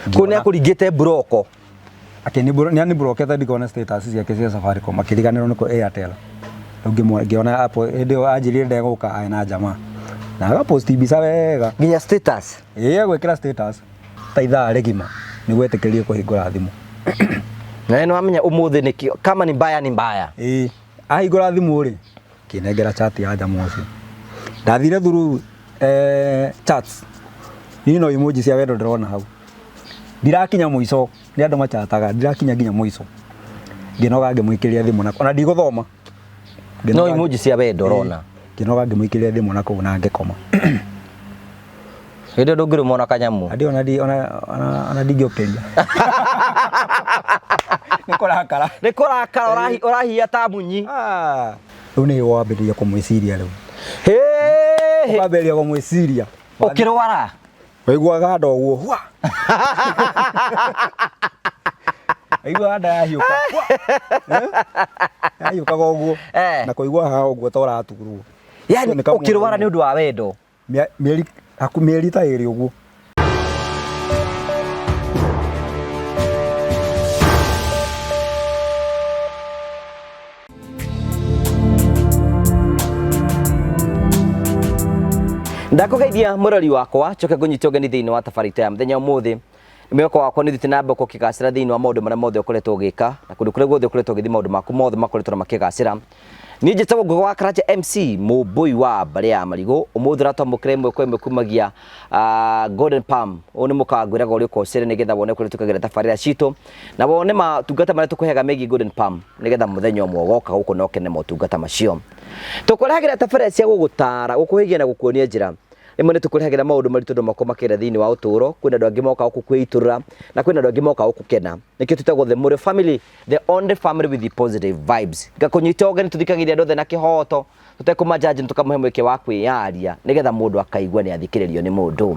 Kũ nĩ akũringĩte mburoko? Nĩ mburokete ndikona status ciake cia Safaricom, akĩriganĩrwo nĩ kũ Airtel. Rĩu ngĩona apo hĩndĩ ĩyo anjĩrire ndegũka arĩ na jamaa na agaposti mbica wega. Nginya status? Ĩĩ, agwĩkĩra status ta ithaa rĩgima nĩguo etĩkĩrie kũhingũra thimũ. Na nĩ wamenya ũmũthĩ nĩkĩo kama ni mbaya ni mbaya. Ĩĩ, ahingũra thimũ rĩ, kĩnengera chat ya jamaa ũcio. Ndathire through chats, niĩ no emoji cia wendo ndĩrona hau. Ndirakinya mũico, nĩ andũ machataga, ndirakinya nginya mũico. Ngĩnoga ngĩmũikĩria thimũ na ona ndigũthoma. No emoji cia wendo ũrona. Ngĩnoga ngĩmũikĩria thimũ na kũu na ngĩkoma. Hĩndĩ ĩyo ndũngĩrũmwo na kanyamũ. Andi ona ndi ona ona ona ndingĩũkĩria. Nĩ kũrakara. Nĩ kũrakara ũrahia ta munyi. Ah. Rĩu nĩ wambĩrĩria kũmwĩciria rĩu. Hĩ! Ũkambĩrĩria kũmwĩciria. Ũkĩrwara. Waiguaga nda ũguo. Hwa! Waiguaga nda yahiũka. Hwa! Eh? Yahiũkaga ũguo. Eh. Na kũigua haha ũguo ta ũraturwo. Yani Nĩ kamũndũ ũkĩrwara nĩ ũndũ wa wendo. Mĩeri haku mĩeri ta ĩrĩ ũguo. Ndakũgeithia mũrori wakwa, njoke ngũnyite ũgeni thĩinĩ wa tabarĩra ya mũthenya ũmũthĩ. Mwĩhoko wakwa nĩ ũthiĩte na mbere ũkĩgacĩra thĩinĩ wa maũndũ marĩa mothe ũkoretwo ũgĩka, na kũndũ kũrĩa guothe ũkoretwo ũgĩthiĩ maũndũ maku mothe makoretwo na makĩgacĩra. Niĩ njĩtagwo Ngũgĩ wa Karanja MC, mũmbũi wa mbarĩ ya Marigũ. Ũmũthĩ ũratwamũkĩra ĩmwe kwa ĩmwe kumagia Golden Palm. Ũyũ nĩ mũkawa ngwĩraga ũrĩa ũkocere nĩgetha wone kũrĩa tũkagĩra tabarĩra citũ, na wone matungata marĩa tũkũheaga megiĩ Golden Palm, nĩgetha mũthenya ũmwe ũgoka gũkũ na ũkene motungata macio. Tũkũrehagĩra tabarĩra cia gũgũtara, gũkũhĩgia na gũkuonia njĩra. Rĩmwe nĩ tũkũrehagĩra maũndũ maritũ andũ makoragwo makĩgerera thĩinĩ wa ũtũũro. Kwĩna andũ angĩ mokaga gũkũ kwĩitũrũra, na kwĩna andũ angĩ mokaga gũkũ gũkena. Nĩkĩo twĩtagwo The Mũrĩo Family, the only family with the positive vibes. Ngakũnyita ũgeni tũthikagĩrĩria andũ othe na kĩhoto, tũtekũmajaji, na tũkamũhe mweke wa kwĩyaria nĩgetha mũndũ akaigua nĩ athikĩrĩrio nĩ mũndũ.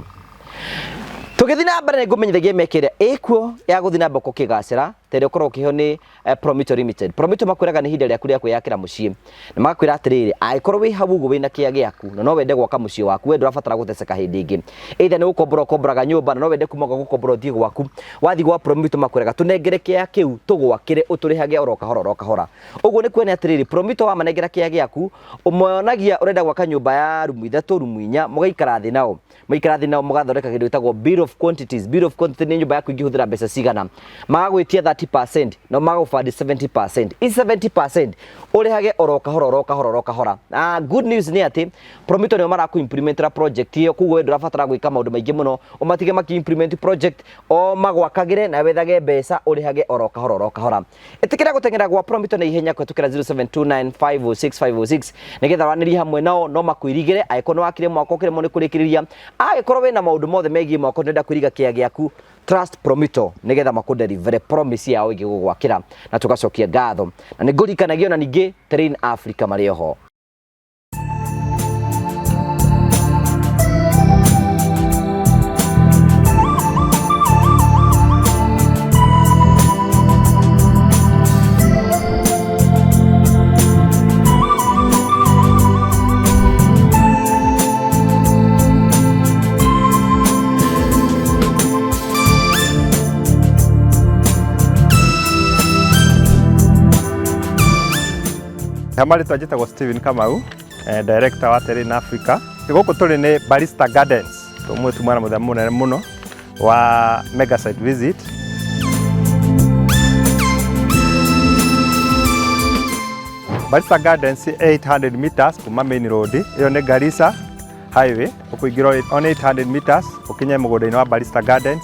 Tũgĩthiĩ na mbere nĩ ngũmenyithagia mĩeke ĩrĩa ĩkuo ya gũthiĩ na mbere gũkĩgacĩra ta ĩrĩa ũkoragwo ũkĩheo nĩ Promito Limited. Promito makwĩraga nĩ ihinda rĩaku rĩa kwĩyakĩra mũciĩ. Na magakwĩra atĩrĩrĩ, angĩkorwo wĩ hau ũguo wĩna kĩa gĩaku na no wende gwaka mũciĩ waku, we ndũrabatara gũteceka hĩndĩ ĩngĩ. Either nĩ gũkombora ũkomboraga nyũmba na no wende kuma gwa gũkombora ũthiĩ gwaku, wathiĩ gwa Promito makwĩraga tũnengere kĩa kĩu tũgwakĩre ũtũrĩhage oro kahora oro kahora. Ũguo nĩ kuonania atĩrĩrĩ, Promito wamanengera kĩa gĩaku, ũmonagia ũrenda gwaka nyũmba ya rumu ithatũ, rumu inya, mũgaikara thĩ nao. Mũikara thĩ nao mũgathondeka kĩndũ gĩtagwo bill of quantities. Bill of quantity nĩ nyũmba yaku ingĩhũthĩra mbeca cigana. Magagwĩtia 30% no magagũbandi 70%. Ici 70% ũrĩhage oro kahora oro kahora oro kahora. Na good news nĩ atĩ Promito nĩo marakũ implementera project ĩyo, koguo we ndũrabatara gwĩka maũndũ maingĩ mũno, ũmatige maki implement project o magwakagĩre na wethage mbeca ũrĩhage oro kahora oro kahora. Ĩtĩkĩra gũteng'era gwa Promito na ihenya kũhetũkĩra 0729506506 nĩgetha waranĩrie hamwe nao, no makwĩrigĩre angĩkorwo nĩ wakire mwako ũkĩremwo nĩ kũrĩkĩrĩria, angĩkorwo wĩna maũndũ mothe megiĩ mwako ndĩrenda kwĩriga kĩa gĩaku, trust Promito nĩgetha makũdeliver promise yao ĩgiĩ gũgwakĩra, na tũgacokia ngatho. Na nĩ ngũririkanagia ona ningĩ Terrain Africa marĩ oho. Marĩtwa njĩtagwo Steven Kamau, director wa Terrain Africa. Gũkũ tũrĩ nĩ Barista Gardens, tũmwe tumana mũthemba mũnene mũno wa mega site visit. Barista Gardens 800 meters kuma main road, ĩyo nĩ Garissa Highway, ũkũingĩra on 800 meters ũkinye mũgũnda-inĩ wa Barista Gardens.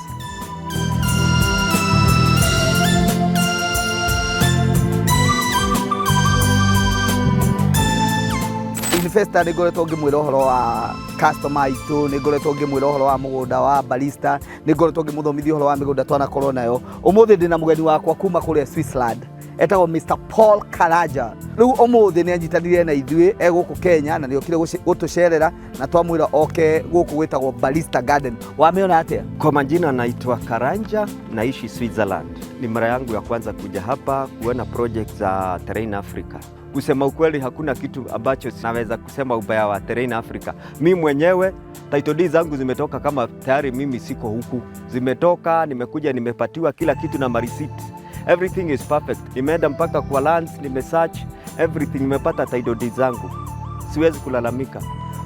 Investor nĩ ngoretwo ngĩmwĩra ũhoro wa customer aitũ, nĩ ngoretwo ngĩmwĩra ũhoro wa mũgũnda wa Barista, nĩ ngoretwo ngĩmũthomithia ũhoro wa mĩgũnda twanakorwo nayo. Ũmũthĩ ndĩna mũgeni wakwa kuma kũrĩa Switzerland, etagwo Mr Paul Karanja. Rĩu ũmũthĩ nĩ anyitanire na ithuĩ e gũkũ Kenya na nĩ okire gũtũcerera na twamwĩra oke gũkũ gwĩtagwo Barista Garden. Wamĩona atĩa? Kwa majina naitwa Karanja, naishi Switzerland. Ni mara yangu ya kwanza kuja hapa kuona project za Terrain Africa. Kusema ukweli, hakuna kitu ambacho naweza kusema ubaya wa Terrain Africa. Mi mwenyewe title deed zangu zimetoka kama tayari mimi siko huku, zimetoka, nimekuja, nimepatiwa kila kitu na mareceipt. Everything is perfect. Nimeenda mpaka kwa lands, nimesearch everything, nimepata title deed zangu, siwezi kulalamika.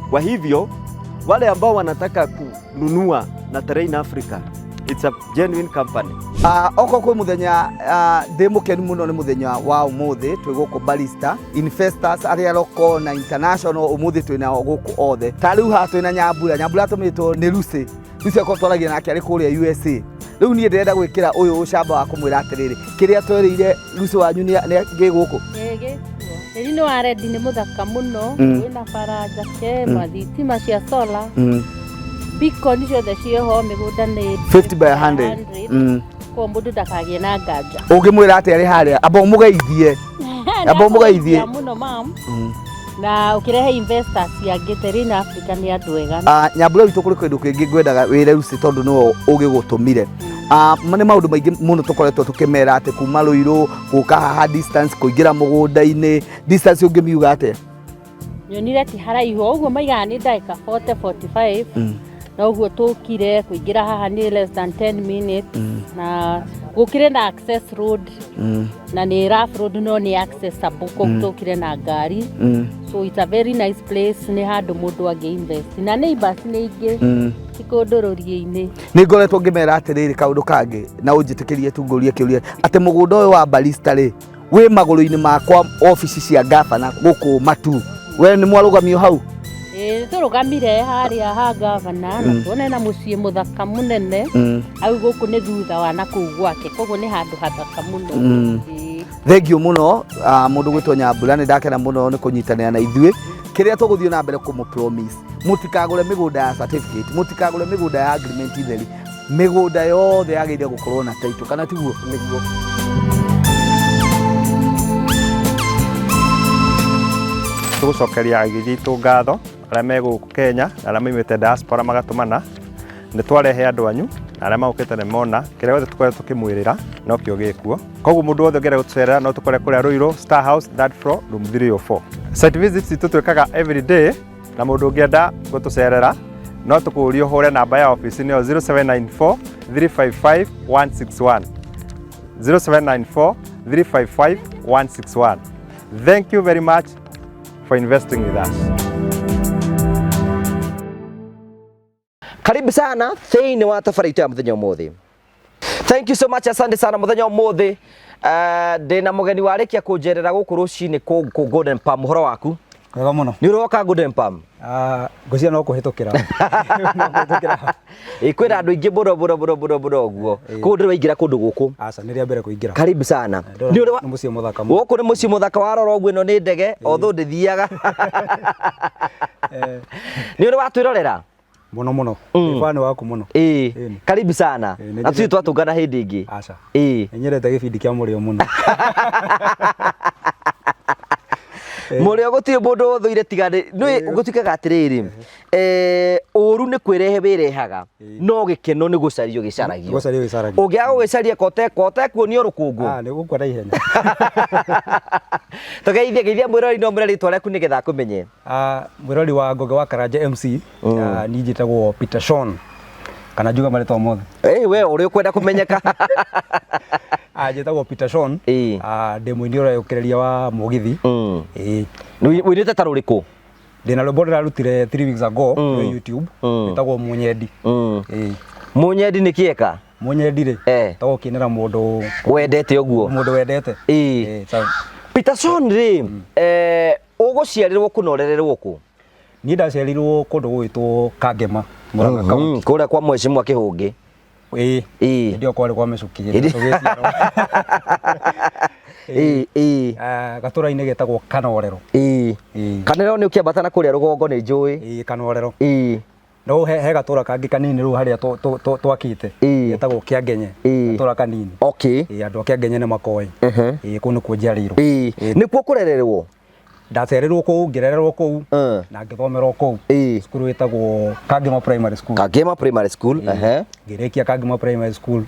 Kwa hivyo wale ambao wanataka kununua na Terrain Africa, it's a genuine company. Oko kwĩ mũthenya ndĩ mũkenu mũno nĩ mũthenya wa ũmũthĩ twĩ gũkũ Barista investors arĩa local na international ũmũthĩ twĩ nao gũkũ othe. Ta rĩu haha twĩ na Nyambura. Nyambura atũmĩtwo nĩ Lucy. Lucy akorwo twaragia nake arĩ kũrĩa USA. Rĩu niĩ ndĩrenda gwĩkĩra ũyũ ũcamba wa kũmwĩra atĩrĩrĩ, kĩrĩa twerĩire Lucy wanyu nĩ gĩ gũkũ. Ĩĩ gĩkuo. Tĩri nĩ wa rendi nĩ mũthaka mũno, wĩna bara njake, mathitima cia solar, beacon ciothe ciĩho, mĩgũnda nĩ 50 by 100. Koguo mũndũ ndakagĩe na nganja. Ũngĩmwĩra atĩa arĩ harĩa? Amba ũmũgeithie. Amba ũmũgeithie. Mũno mam. Na ũkĩrehe investors angĩ Terrain Africa nĩ andũ ega. Nyambura witũ kũrĩ kĩndũ kĩngĩ ngwendaga wĩre Lucy tondũ nĩwe ũgĩgũtũmire. Nĩ maũndũ maingĩ mũno tũkoretwo tũkĩmera atĩ kuma Rũirũ gũka haha distance kũingĩra mũgũnda-inĩ distance ũngĩmiuga atĩa? Nyonire ti haraihu ũguo maigaga nĩ ndagĩka 40 45 na ũguo tũkire kũingĩra haha nĩ less than 10 minutes na gũkĩrĩ na access road na nĩ rough road no nĩ accessible koguo tũkire na ngari. So it's a very nice place, nĩ handũ mũndũ angĩ invest na neighbors nĩ aingĩ, ti kũndũ rũriĩ-inĩ. Nĩ ngoretwo ngĩmera atĩrĩrĩ kaũndũ kangĩ na ũnjĩtĩkĩrie tu ngũrie kĩũria atĩ mũgũnda ũyũ wa Barista rĩ wĩ magũrũ-inĩ makwa obici cia gavana gũkũ Matu. We nĩ mwarũgamio hau? Ĩĩ tũrũgamire harĩa ha gavana na tuone na mũciĩ mũthaka mũnene. Hau gũkũ nĩ thutha wa na kũu gwake, koguo nĩ handũ hathaka mũno. Ĩĩ. Thengiũ mũno mũndũ gwĩtwo Nyambura, nĩ ndakena mũno nĩ kũnyitanĩra na ithuĩ. Kĩrĩa tũgũthiĩ na mbere kũmũ promise, mũtikagũre mĩgũnda ya certificate, mũtikagũre mĩgũnda ya agreement theri, mĩgũnda yothe yagĩrĩire gũkorwo na title, kana tiguo? Nĩguo. Tũgũcokeria agĩri itũ ngatho arĩa me gũkũ Kenya na arĩa maumĩte diaspora magatũmana nĩ twarehe andũ anyu na arĩa magũkĩte nĩ mona kĩrĩa gĩothe tũkoretwo tũkĩmwĩrĩra nokĩo gĩkuo. Koguo mũndũ wothe ũngĩenda gũtũcerera no tũkore kũrĩa Ruiru Star House third floor room 304. Site visits itũ twĩkaga every day na mũndũ ũngĩenda gũtũcerera no tũkũrie ũhũre namba ya ofici nĩyo 0794 355 161 0794 355 161. Thank you very much for investing with us. Karibu sana thĩinĩ wa tabarĩra itũ ya mũthenya ũmũthĩ. Thank you so much, asante sana. Mũthenya ũmũthĩ ndĩna mũgeni warĩkia kũnjerera gũkũ rũcinĩ kũ Golden Palm. Ũhoro waku? Wega mũno. Nĩ ũroka Golden Palm? Ngwĩciria no kũhĩtũkĩra. No kũhĩtũkĩra. Ĩ kwĩna andũ aingĩ mũno mũno mũno mũno mũno ũguo. Koguo ndũrĩ waingĩra kũndũ gũkũ? Aca, nĩ rĩa mbere kũingĩra. Karibu sana. Ndĩrona Nĩ ũrĩ nĩ mũciĩ mũthaka mũno. Gũkũ nĩ mũciĩ mũthaka, warora ũguo ĩno nĩ ndege although ndĩthiaga. Nĩ ũrĩ watwĩrorera? Mũno mũno. Ndĩ fan waku mũno. Ĩĩ. Ĩni. Karibu sana. Ĩĩ, nĩ Na tũthiĩ nyendete- twatũngana hĩndĩ ĩngĩ. Aca. Ĩĩ. Nĩ nyendete gĩbindi kĩa mũrĩo mũno. Mũrĩo gũtirĩ mũndũ ũthũire tiga nĩ gũtuĩkaga atĩrĩrĩ, ũru nĩ kwĩrehe wĩrehaga no gĩkeno nĩ gũcario gĩcaragio. Gũcario gĩcaragio. Ũngĩaga gũgĩcaria kote kuonio rũkũngũ. Ah, nĩ gũkua na ihenya. Tũgeithie geithia mwĩrori no mwĩre rĩtwa rĩaku nĩgetha akũmenye. Mwĩrori wa Ngũgĩ wa Karanja MC, niĩ njĩtagwo Peter Sean. Kana njuga marĩtwa mothe? Ĩ we ũrĩa ũkwenda kũmenyeka. Njĩtagwo Peter Sean. Ĩĩ. Ndĩ mũini ũreyũkĩrĩria wa mũgithi. Ĩĩ. Wĩinĩte ta rũrĩkũ? Ndĩna rwĩmbo ndĩrarutire 3 weeks ago rwĩ YouTube, rwĩtagwo Mũnyendi. Ĩĩ. Mũnyendi nĩ kĩeka? Mũnyendi rĩ, ĩtagwo kĩnĩra mũndũ wendete ũguo. Mũndũ wendete. Ĩĩ. Ĩĩ, sawa. Peter Sean rĩ, ũgũciarĩrwo kũ na ũrererwo kũ? Niĩ ndaciarirwo kũndũ gũgwĩtwo Kangema, Murang'a County. Kũrĩa kwa Mheshimiwa Kĩhũngĩ. Ĩĩ. Ĩĩ. Hĩndĩ ĩyo kwarĩ kwa mĩcũkĩ, Hĩndĩ- tũgĩciarwo. Ĩĩ, ĩĩ. Gatũra-inĩ getagwo Kanorero. Ĩĩ. Ĩĩ. Kanorero nĩ ũkĩambata na kũrĩa rũgongo nĩ njũĩ. Ĩĩ, Kanorero. Ĩĩ. No he gatũra kangĩ kanini rĩu harĩa twakĩte. Ĩĩ. Getagwo Kĩangenye. Ĩĩ. Gatũra kanini. Okay. Ĩĩ, andũ a Kĩangenye nĩ makoĩ. Ĩĩ, kũu nĩkuo njiarĩirwo. Ĩĩ. Nĩkuo kũrererwo? Ndacererwo kũu, ngĩrererwo kũu, na ngĩthomerwo kũu. Ĩĩ. Cukuru ĩtagwo Kangema Primary School. Kangema Primary School. Ehe. Ngĩrĩkia Kangema Primary School.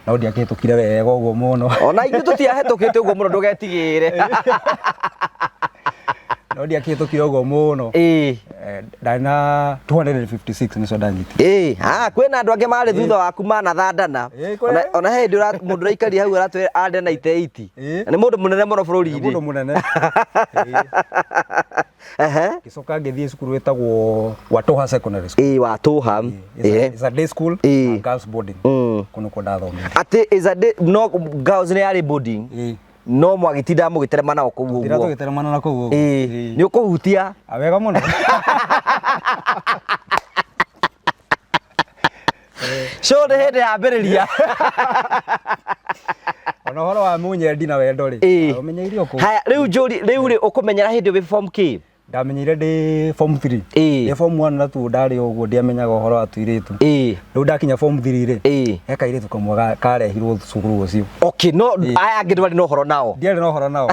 No ndiakĩhĩtũkire wega ũguo mũno. Ona ithuĩ tũtiahĩtũkĩte ũguo mũno, ndũgetigĩre. No ndiakĩhĩtũkire ũguo mũno. Ndarĩ na 256 nĩcio ndanyitire. Ĩĩ, ah, kwĩna andũ angĩ marĩ thutha waku manathandana. Ĩĩ, kwĩ- Ona he hĩndĩ mũndũ ũraikaria hau aratwĩra arĩ na 98. Ĩĩ. Na nĩ mũndũ mũnene mũno Nĩ bũrũri-inĩ. mũndũ mũnene. Ĩĩ. Ngĩcoka ngĩthiĩ cukuru ĩtagwo Watoha Secondary School. Ĩĩ, Watũha. It's a, it's a day school, Ĩĩ. na girls boarding. Kũu nĩkuo ndathomire. Atĩ is a day, no girls nĩ yarĩ boarding. Ĩĩ. No mwagĩtindaga mũgĩterema nao kũu Tira ũguo. tũgĩteremana na kũu ũguo. Ĩĩ. Ĩĩ. Nĩ ũkũhutia. Ah, wega mũno. Show nĩ hĩndĩ yambĩrĩria. Ona ũhoro wa mũnyendi na wendo rĩ. Ĩĩ. Ũmenyeire o kũu. Haya, rĩu njũri, rĩu rĩ ũkũmenyera hĩndĩ wĩ form K? Ndamenyeire ndĩ form 3. Ĩĩ. Ndĩ form 1 na 2 ndarĩ o ũguo ndiamenyaga ũhoro wa tũirĩtu. Rĩu ndakinya form 3 rĩ. He kairĩtu kamwe karehirwo cukuru ũcio. Okay, no aya angĩ ndwarĩ na ũhoro nao. Ndiarĩ na ũhoro nao.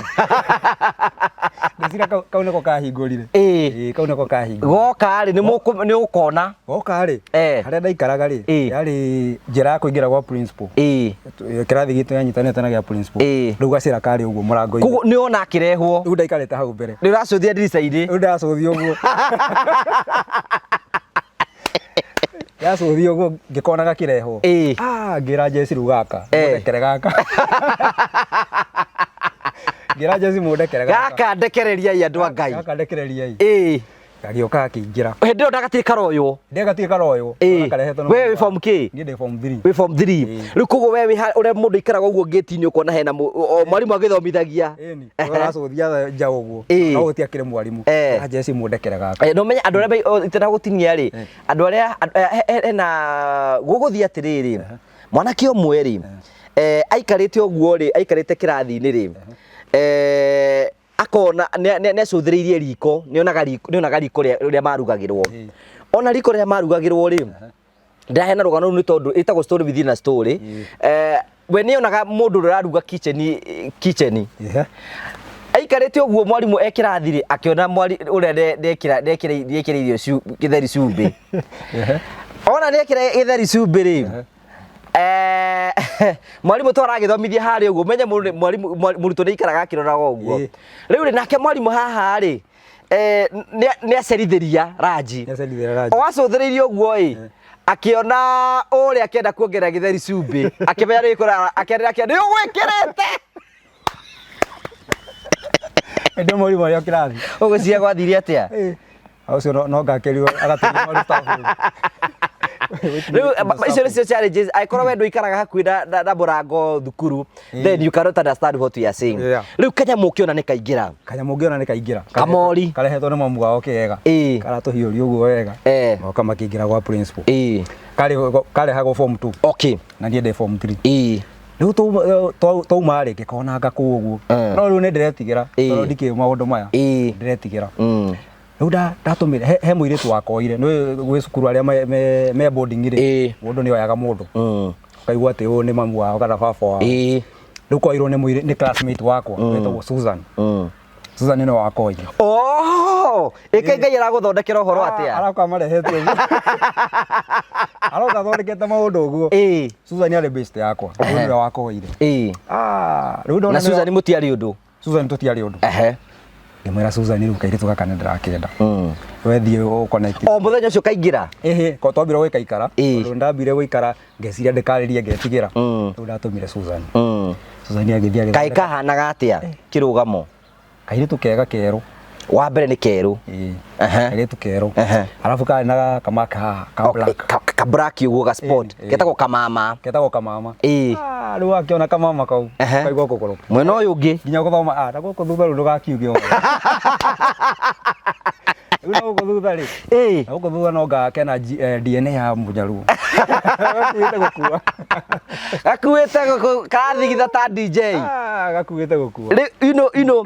Ngwĩciria kau nĩko kahingũrire. Ĩĩ. Ĩĩ, kau nĩko kahingũrire. Goka rĩ nĩ ũkona. Goka rĩ, harĩa ndaikaraga rĩ, yarĩ njĩra ya kũingĩra gwa principal. Kĩrathi gitũ yanyitanĩte na gĩa principal. Rĩu gacĩra karĩ ũguo mũrango-inĩ. Koguo nĩ wona akĩrehwo. Rĩu ndaikarĩte hau mbere. Nĩ ũracũthia ndirica-inĩ. Rĩu ndacũthia ũguo. Ndacũthia ũguo ngĩkona gakĩrehwo. Ah, ngĩra Jesi rĩu gaka. Mũndekere gaka. Ngĩra Jesi mũndekere gaka. Gaka ndekereriai andũ a Ngai. Gaka ndekereriai. Gagĩũka gakĩingĩra. Hĩndĩ ĩyo ndagatirĩ karoywo. Ndagatirĩ karoywo. Karehetwo na We wĩ form K? Niĩ ndĩ form 3. Wĩ form 3. Rĩu koguo we wĩ ũrĩa mũndũ aikaraga ũguo ngĩti-inĩ ũkona hena o mwarimũ agĩthomithagia. Ĩni. Ũracũthia nja ũguo. No gũtiakĩrĩ mwarimũ. Ah, Jesi mũndekere gaka. No menye andũ arĩa itanagũtinia rĩ, andũ arĩa hena gũgũthiĩ atĩrĩrĩ, mwanake ũmwe rĩ, aikarĩte ũguo rĩ, aikarĩte kĩrathi-inĩ rĩ, akona nĩ acũthĩrĩirie riko, nĩonaga riko rĩrĩa marugagĩrwo. Ona riko rĩrĩa marugagĩrwo rĩ, ndĩraheana rũgano rũu nĩ tondũ ĩtagwo story within a story. We nĩonaga mũndũ ũrĩa ũraruga kitchen. Aikarĩte ũguo mwarimũ e kĩrathi rĩ, akĩona ũrĩa ndekĩra irio gĩtheri cumbĩ. Ona nĩekĩra gĩtheri cumbĩ rĩ, mwarimũ to aragĩthomithia harĩa ũguo, menye mũrutwo nĩ aikaraga akĩroraga ũguo. Rĩu rĩ, nake mwarimũ haha rĩ, nĩ acerithĩria ranji. Nĩ acerithĩria ranji. O acũthĩrĩirie ũguo ĩ, akĩona ũrĩa akĩenda kuongerera gĩtheri cumbĩ, akĩmenya nĩ gũkora, akĩanĩrĩra akĩona, nĩ ũgwĩkĩrĩte! Ĩndĩ mwarimũ arĩ o kĩrathi. Ũgwĩciria gwathire atĩa? Ũcio no ngakĩrio agatũria maruta bũrũri. Rĩu, icio nĩcio challenges. Angĩkorwo we ndũikaraga hakuhĩ na mũrango thukuru, then you cannot understand what we are saying. Rĩu kanyamũ ũkĩona nĩ kaingĩra. Kanyamũ ũngĩona nĩ kaingĩra. Kamori. Karehetwo nĩ mamu wao kĩega. Karatũhiũria ũguo wega. Moka makĩingĩra gwa principal. Karehagwo form 2. Na niĩ ndĩ form 3. Rĩu twauma rĩ, ngĩkonanga kũu ũguo. No rĩu nĩ ndĩretigĩra, tondũ ndikĩũĩ maũndũ maya. Ndĩretigĩra. Rĩu ndatũmire, he mũirĩtu wakoire, nĩ gwĩ cukuru arĩa me boarding rĩ, mũndũ nĩ oyaga mũndũ. Ũkaigua atĩ ũyũ nĩ mamu wao kana baba wao. Rĩu koirwo nĩ classmate wakwa, wetagwo Susan. Susan nĩwe wakoire. Oh, ĩka Ngai aragũthondekera ũhoro atĩa? Aroka marehete ũguo. Aroka athondekete maũndũ ũguo. Susan arĩ best yakwa. Rĩu nĩwe wakoire. Rĩu ndona Na nĩwe Susan mũtiarĩ ũndũ? Susan tũtiarĩ ũndũ. Ngĩmwĩra Susan rĩu kairĩtu gaka nĩ ndĩrakĩenda. We thiĩ ũconnect. O mũthenya ũcio kaingĩra? Ĩhĩ, ko twambire gũikaikara. Tondũ ndambire gũikara ngeciria ndĩkarĩrie ngetigĩra. Rĩu ndatũmire Susan. Susan agĩthiĩ agĩthondeka. Kaĩ kahanaga atĩa kĩrũgamo? Kairĩtu kega kerũ. Wa mbere nĩ kerũ. Kairĩtu kerũ. Arabu karĩ na kamaka haha, ka black. Ka black ũguo ga sport. Getagwo kamama. Getagwo kamama. Rĩu akĩona kamama kau, kaigua kũgũrũka. Mwena ũyũ ũngĩ. Nginya gũthoma, na gũkũ thutha rĩu ndũgakiuge ũhoro. Rĩu na gũkũ thutha rĩ. Na gũkũ thutha no ngake na DNA ya Mũnyaruo. Gakuĩte gũkua. Gakuĩte karathigitha ta DJ. Gakuĩte gũkua. Rĩu,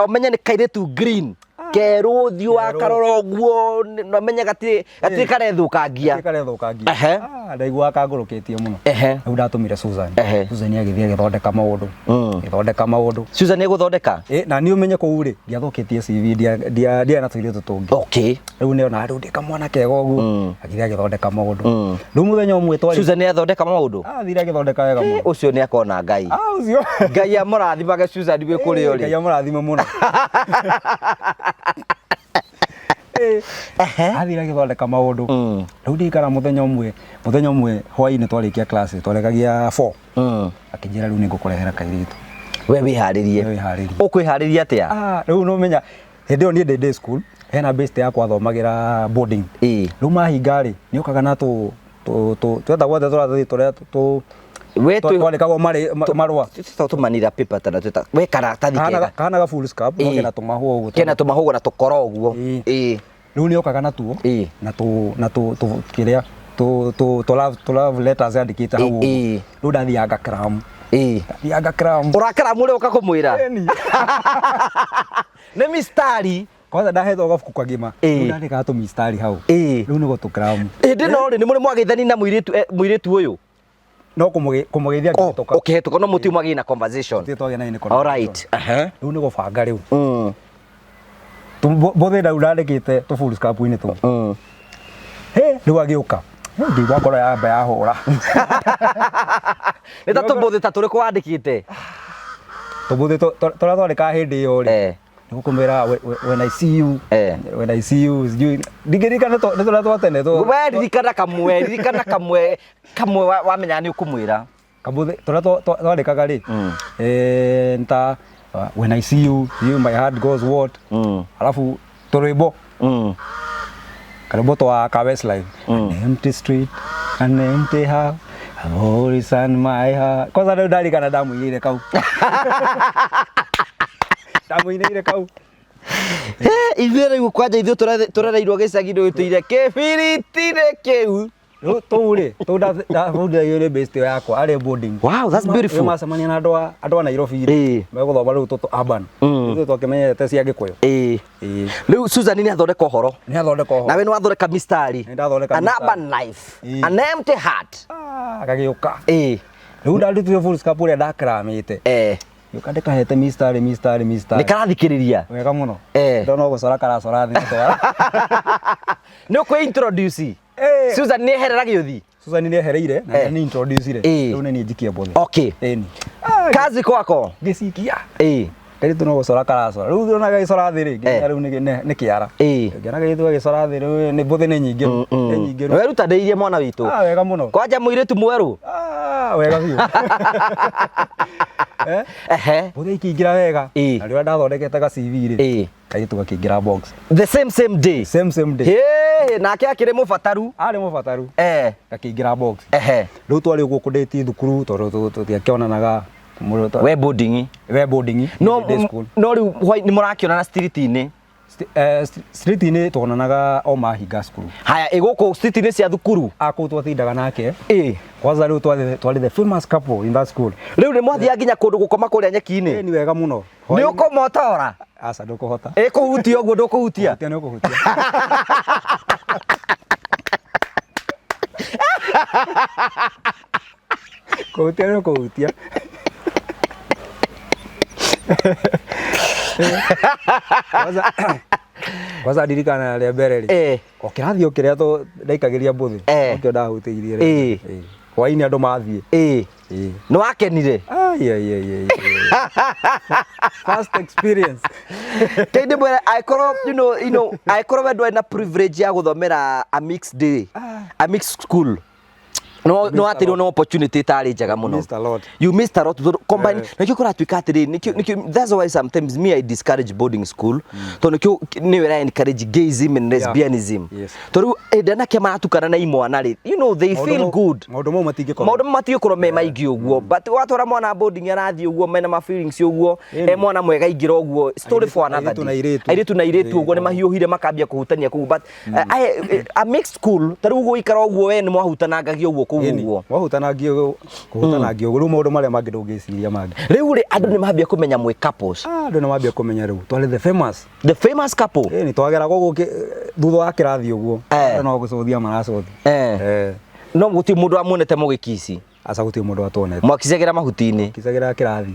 ũmenye nĩ kairĩtu green. Kerũ ũthiũ wa Kerũ. karora ũguo, na ũmenye gatirĩ karethũkangia. Gatirĩ karethũkangia. Ndaiguaga kangũrũkĩtie mũno. Rĩu ndatũmire Susan. Susan agĩthiĩ agĩthondeka maũndũ. Agĩthondeka maũndũ. Susan nĩegũthondeka? Na niĩ ũmenye kũu rĩ, ndiathũkĩtie CV, ndiarĩ na tũirĩtu tũngĩ. Rĩu nĩona rĩu ndĩ kamwana kega ũguo. Agĩthiĩ agĩthondeka maũndũ. Rĩu mũthenya ũmwe twarĩ Susan nĩathondeka maũndũ? Athire agĩthondeka wega mũno. Ũcio nĩakona Ngai. Ũcio. Ngai amũrathimage Susan wĩ kũrĩa ũrĩ. Ngai amũrathime mũno. Athire agĩthondeka maũndũ. Rĩu ndirikana mũthenya ũmwe hwaĩ-inĩ twarĩkia class, twarĩkagia 4, akĩnjĩra, "Rĩu nĩngũkũrehera kairĩtu." We wĩharĩrie. Wĩharĩrie. Ũkwĩharĩria atĩa? Ah, rĩu no menya hĩndĩ ĩyo niĩ ndĩ day school, hena best yakwa thomagĩra boarding. Rĩu mahinga rĩ, nĩ okaga na tũ tũ tũ twetagwo atĩa tũratathi tũrĩa tũ We twandĩkagwo marũa? Tũtagwo tũmanira paper tana twĩta we karatathi kega. Kahana foolscap no kena tũmahũa ũguo. Kena tũmahũa na tũkoro ũguo. Rĩu nĩ okaga natuo na tũ na tũ tũ kĩrĩa tũ tũ tũ love letters yandĩkĩte hau ũguo. Rĩu ndathiaga ngakaramu. Ndathiaga ngakaramu. Ũrakaramu ũrĩa ũka kũmwĩra? Ĩni. Nĩ mistari. Kwanza ndahetwo gabuku kagima. Rĩu ndandĩkaga tũmistari hau. Rĩu nĩguo tũkaramu. Hĩndĩ ĩno rĩ, nĩ mũrĩ mwageithani na mũirĩtu ũyũ? No kũmũgeithia ngĩhĩtũka. Ũkĩhĩtũka, no mũtiu mwagĩi na conversation. Tũtirĩ twagĩa na any All right. Rĩu nĩ gũbanga rĩu. Mbũthĩ rĩu ndandĩkĩte tũ foolscap-inĩ tũu. Hĩ, rĩu agĩũka. Hĩ, ngĩigua ngoro yamba yahũra. Nĩ ta tũmbũthĩ ta tũrĩkũ wandĩkĩte? Tũmbũthĩ tũrĩa twandĩkaga hĩndĩ ĩyo rĩ, nĩ gũkũmwĩra, "When I see you, when I see you," sijui ndingĩririkana nĩ tũrĩa twa tene We ririkana kamwe, ririkana kamwe kamwe wamenya nĩ ũkũmwĩra. Kamũthĩ tũrĩa twandĩkaga rĩ, nĩ ta "When I see you, you my heart goes what," alafu tũrwĩmbo, karwĩmbo twa ka Westlife, "An empty street, an empty house, a voice on my heart." Kwanza rĩu ndarikana ndamũinĩire kau, ndamũinĩire kau. Ithuĩ rĩu kwanja ithuĩ tũrereirwo gĩcagi tũire kĩbiriti-inĩ kĩu. Rĩu tũu rĩ, tũu ndabundithagio nĩ best yakwa arĩ boarding. Wow, that's beautiful. Rĩu macemania na andũ a Nairobi rĩ, megũthoma rĩu tũtũ urban. Ithuĩ twakĩmenyerete cia Gĩkũyũ. Rĩu Susan nĩ athondeka ũhoro. Nĩ athondeka ũhoro. Nawe nĩ wathondeka mistari. Nĩ ndathondeka An mistari. urban life, an empty heart. Ah, gagĩũka. Rĩu ndarutire foolscap ũrĩa ndakramĩte. Gĩũka ndĩkahete mistari, mistari, mistari. Nĩ karathikĩrĩria. Wega mũno. Ndona gũcora karacora thĩ twara. Nĩ ũkwĩ introduce. Susan nĩ eherera gĩũthi. Susan nĩ ehereire na nĩ introduce rĩ. Rĩu nĩ niĩ njikie mbũthĩ. Okay. Ĩni. Kazi kwako. Ngĩcikia. Kairĩtu no gũcora karacora. Rĩu ndona gagĩcora thĩ rĩ, ngĩmenya rĩu nĩ kĩara. Ngĩona kairĩtu gagĩcora thĩ rĩu nĩ mbũthĩ nĩ nyingĩ. Nĩ nyingĩ rĩu. Werutanĩirie mwana witũ. Ah, wega mũno. Kwanja mũirĩtu mwerũ. Ah, wega biũ. Eh? Mbũthĩ ikĩingĩra wega. Na rĩrĩa ndathondekete ga CV rĩ. Kairĩtu gakĩingĩra box. The same same day. Same same day. Hĩ, nake akĩrĩ mũbataru. Arĩ mũbataru. Gakĩingĩra box. Rĩu twarĩ ũguo kũndĩti thukuru tondũ tũtiakĩonanaga. We boarding. We boarding. No Day school. No rĩu nĩ mũrakĩonana street-inĩ? Street-inĩ tuonanaga o mahinga cukuru. Haya, ĩ gũkũ street-inĩ cia thukuru? A kũu twatindaga nake. Kwanza rĩu twarĩ the famous couple in that school. Rĩu nĩ mwathiaga nginya kũndũ gũkoma kũrĩa nyeki-inĩ? Nĩ wega mũno. Nĩ ũkoma ũtora? Aca, ndũkũhota. Ĩ kũhutia ũguo ndũkũhutia? Kũhutia nĩ ũkũhutia. Kũhutia nĩ ũkũhutia. Kwanza ndirikana rĩa mbere rĩ, o kĩrathi o kĩrĩa ndaikagĩria mbũthĩ, nokĩo ndahutĩirie rĩ. Hwaĩ-inĩ andũ mathiĩ. Nĩ wakenire? Ai, ai, ai, ai, ai. First experience. Kei ndĩmwĩre angĩkorwo angĩkorwo we ndwarĩ na privilege ya gũthomera a mixed day, a mixed school, no no atirwo no opportunity itarĩ njega mũno. Missed a lot. You missed a lot tondũ combine nakĩo kũratuĩka atĩrĩrĩ, nĩkĩo that's why sometimes me I discourage boarding school, tondũ nĩkĩo nĩyo ĩra encourage gayism and lesbianism. Tondũ rĩu hĩndĩ anake maratukana na imwana rĩ, they feel good. Maũndũ mau matingĩkorwo. Maũndũ mau matingĩkorwo me maingĩ ũguo, but watwara mwana boarding arathiĩ ũguo mena ma feelings ũguo, e mwana mwega aingĩra ũguo, story for another Airĩtu na day. airĩtu. Airĩtu na airĩtu ũguo nĩ mahiũhire makambia kũhutania kũu, but a mixed school ta rĩu gũikara ũguo we nĩ mwahutanangagia ũguo kũu ũguo. Mwahutanangio kũhutanangio ũguo, rĩu maũndũ marĩa mangĩ ndũngĩciria mangĩ. Rĩu rĩ, andũ nĩ mambia kũmenya mwĩ couples? Ah, andũ nĩ mambia kũmenya rĩu twarĩ the famous. The famous couple. Ĩni, twageraga ũguo thutha wa kĩrathi ũguo, andũ no gũcũthia maracũthia. No gũtirĩ mũndũ wamuonete mũgĩkici? Aca, gũtirĩ mũndũ watuonete. Mwakicagĩra mahuti-inĩ? Kicagĩra kĩrathi.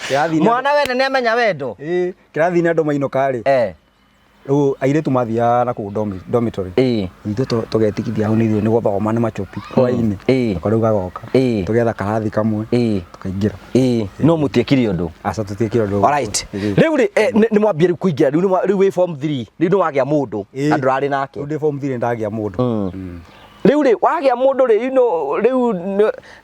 Kĩrathi-inĩ. Mwana wene nĩ amenya wendo. Ĩĩ, kĩrathi-inĩ andũ mainũka rĩ. Rĩu airĩtu mathiaga na kũu dormitory. Ithuĩ tũgetigithia hau nĩ ithuĩ nĩ gũthoma nĩ machopi hwainĩ. Rĩu gagoka. Tũgetha karathi kamwe. Tũkaingĩra. No mũtiekire ũndũ? Aca, tũtiekire ũndũ. Alright. Rĩu rĩ, nĩ mwambia rĩu kũingĩra rĩu rĩu wĩ form 3, rĩu nĩ wagĩa mũndũ na ndũrarĩ nake. Rĩu ndĩ form 3 ndagĩa mũndũ. Rĩu rĩ, wagĩa mũndũ rĩ, you know, rĩu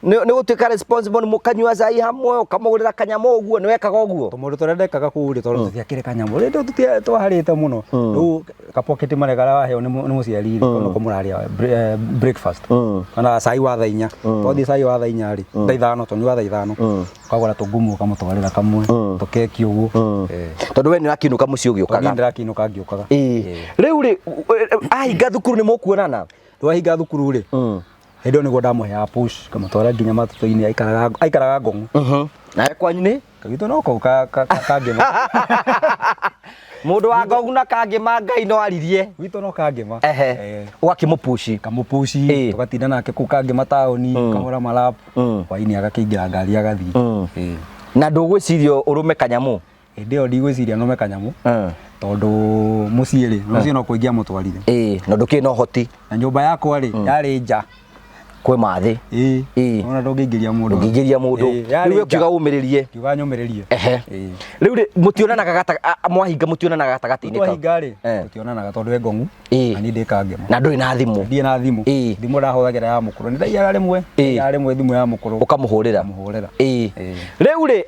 nĩ gũtuĩka responsible, nĩ mũkanyua cai hamwe, ũkamũgũrĩra kanyamũ ũguo, nĩ wekaga ũguo? Tũmaũndũ tũrĩa ndekaga kũu rĩ, tondũ tũtiakĩrĩ kanyamũ rĩ, twaharĩte mũno. Rĩu ka pocket money karĩa waheo nĩ mũciari rĩ, kau nĩko mũrarĩa breakfast kana cai wa thaa 4. Twathiĩ cai wa thaa 4 rĩ, thaa 5, tũnyuaga thaa 5, ũkagũra tũngumu ũkamũtwarĩra kamwe, tũkeki ũguo. Tondũ we nĩ ũrakiinũka mũciĩ Tondũ niĩ ũgĩũkaga. ndĩrakiinũka ngĩũkaga. Rĩu rĩ, ahinga thukuru nĩ mũkuonana? Twahinga thukuru rĩ, hĩndĩ ĩyo nĩguo ndamũheaga push, ngamũtwara nginya matatũ-inĩ, aikaraga Ngong'u. Nawe kwanyu nĩ? Kagitũ no kau Kangĩma. Mũndũ wa Ngong'u na Kangĩma Ngai no aririe. Gwitũ no Kangĩma. Ũgakĩmũpushi. Kamũpushi, tũgatinda nake kũu Kangĩma taũni, kahũra marap, hwainĩ agakĩingĩra ngari agathiĩ. Na ndũgwĩciria ũrũme kanyamũ? Hĩndĩ ĩyo ndigwĩciria nũme kanyamũ, tondũ mũciĩ rĩ, mũciĩ no kũingĩ amũtwarire. Na ndũkĩrĩ na ũhoti. Na nyũmba yakwa rĩ, yarĩ nja. Kwĩ mathĩ. Ona ndũngĩingĩria mũndũ. Ndũngĩingĩria mũndũ. Yarĩ Rĩu we nja. ũkiuga ũmĩrĩrie. Ngiuga nyũmĩrĩrie. Rĩu rĩ, mũtionanaga mwahinga mũtionanaga gatagatĩ-inĩ kau? Twahinga rĩ, tũtionanaga tondũ e Ngong'u. Na niĩ ndĩ Kangĩma. Na ndũrĩ na thimũ. Ndirĩ na thimũ. Thimũ ndahũthagĩra ya mũkũrũ. Nĩ ndaiyaga rĩmwe. Ndaiyaga rĩmwe thimũ ya mũkũrũ. Ũkamũhũrĩra. Ngamũhũrĩra. Rĩu rĩ,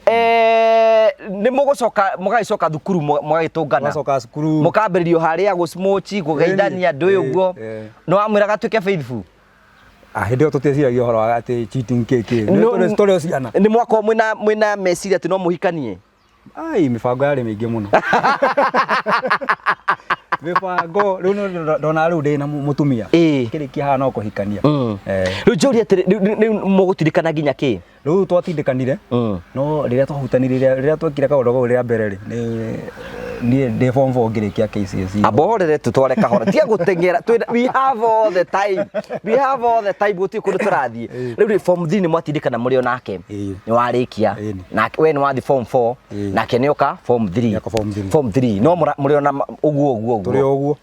nĩ mũgũcoka, mũgagĩcoka thukuru mũgagĩtũngana. Mũgacoka cukuru. Mũkambĩrĩrio harĩa gũsmochi, kũgeithania, ndũĩ ũguo. Nĩ wamwĩra gatuĩke faithful? Hĩndĩ ĩyo tũtieciragia ũhoro wa atĩ cheating kĩ kĩ. Nĩ tũrĩ o ciana. Nĩ mwakorwo mwĩna meciria atĩ no mũhikanie? Ai, mĩbango yarĩ mĩingĩ mũno. Mĩbango, rĩu nĩ ndona rĩu ndĩna mũtumia. Kĩrĩkia haha no kũhikania. Rĩu njũrie atĩrĩ, rĩu mũgũtirikana nginya kĩ? Rĩu twatindĩkanire, no rĩrĩa twahutanire, rĩrĩa twekire kaũndũ kau rĩa mbere rĩ, niĩ ndĩ form 4 ngĩrĩkia KCSE. Amba ũhorere tũtware kahora, tiga gũteng'era, we have all the time. We have all the time, gũtirĩ kũndũ tũrathiĩ. Rĩu rĩ, form 3 nĩ mwatindĩkana mũrĩ o nake. Nĩ warĩkia. Nake we nĩ wathiĩ form 4, nake nĩ oka form 3. Nĩ oka form 3. Form 3. No mũrĩ o na ũguo ũguo ũguo. Tũrĩ o ũguo.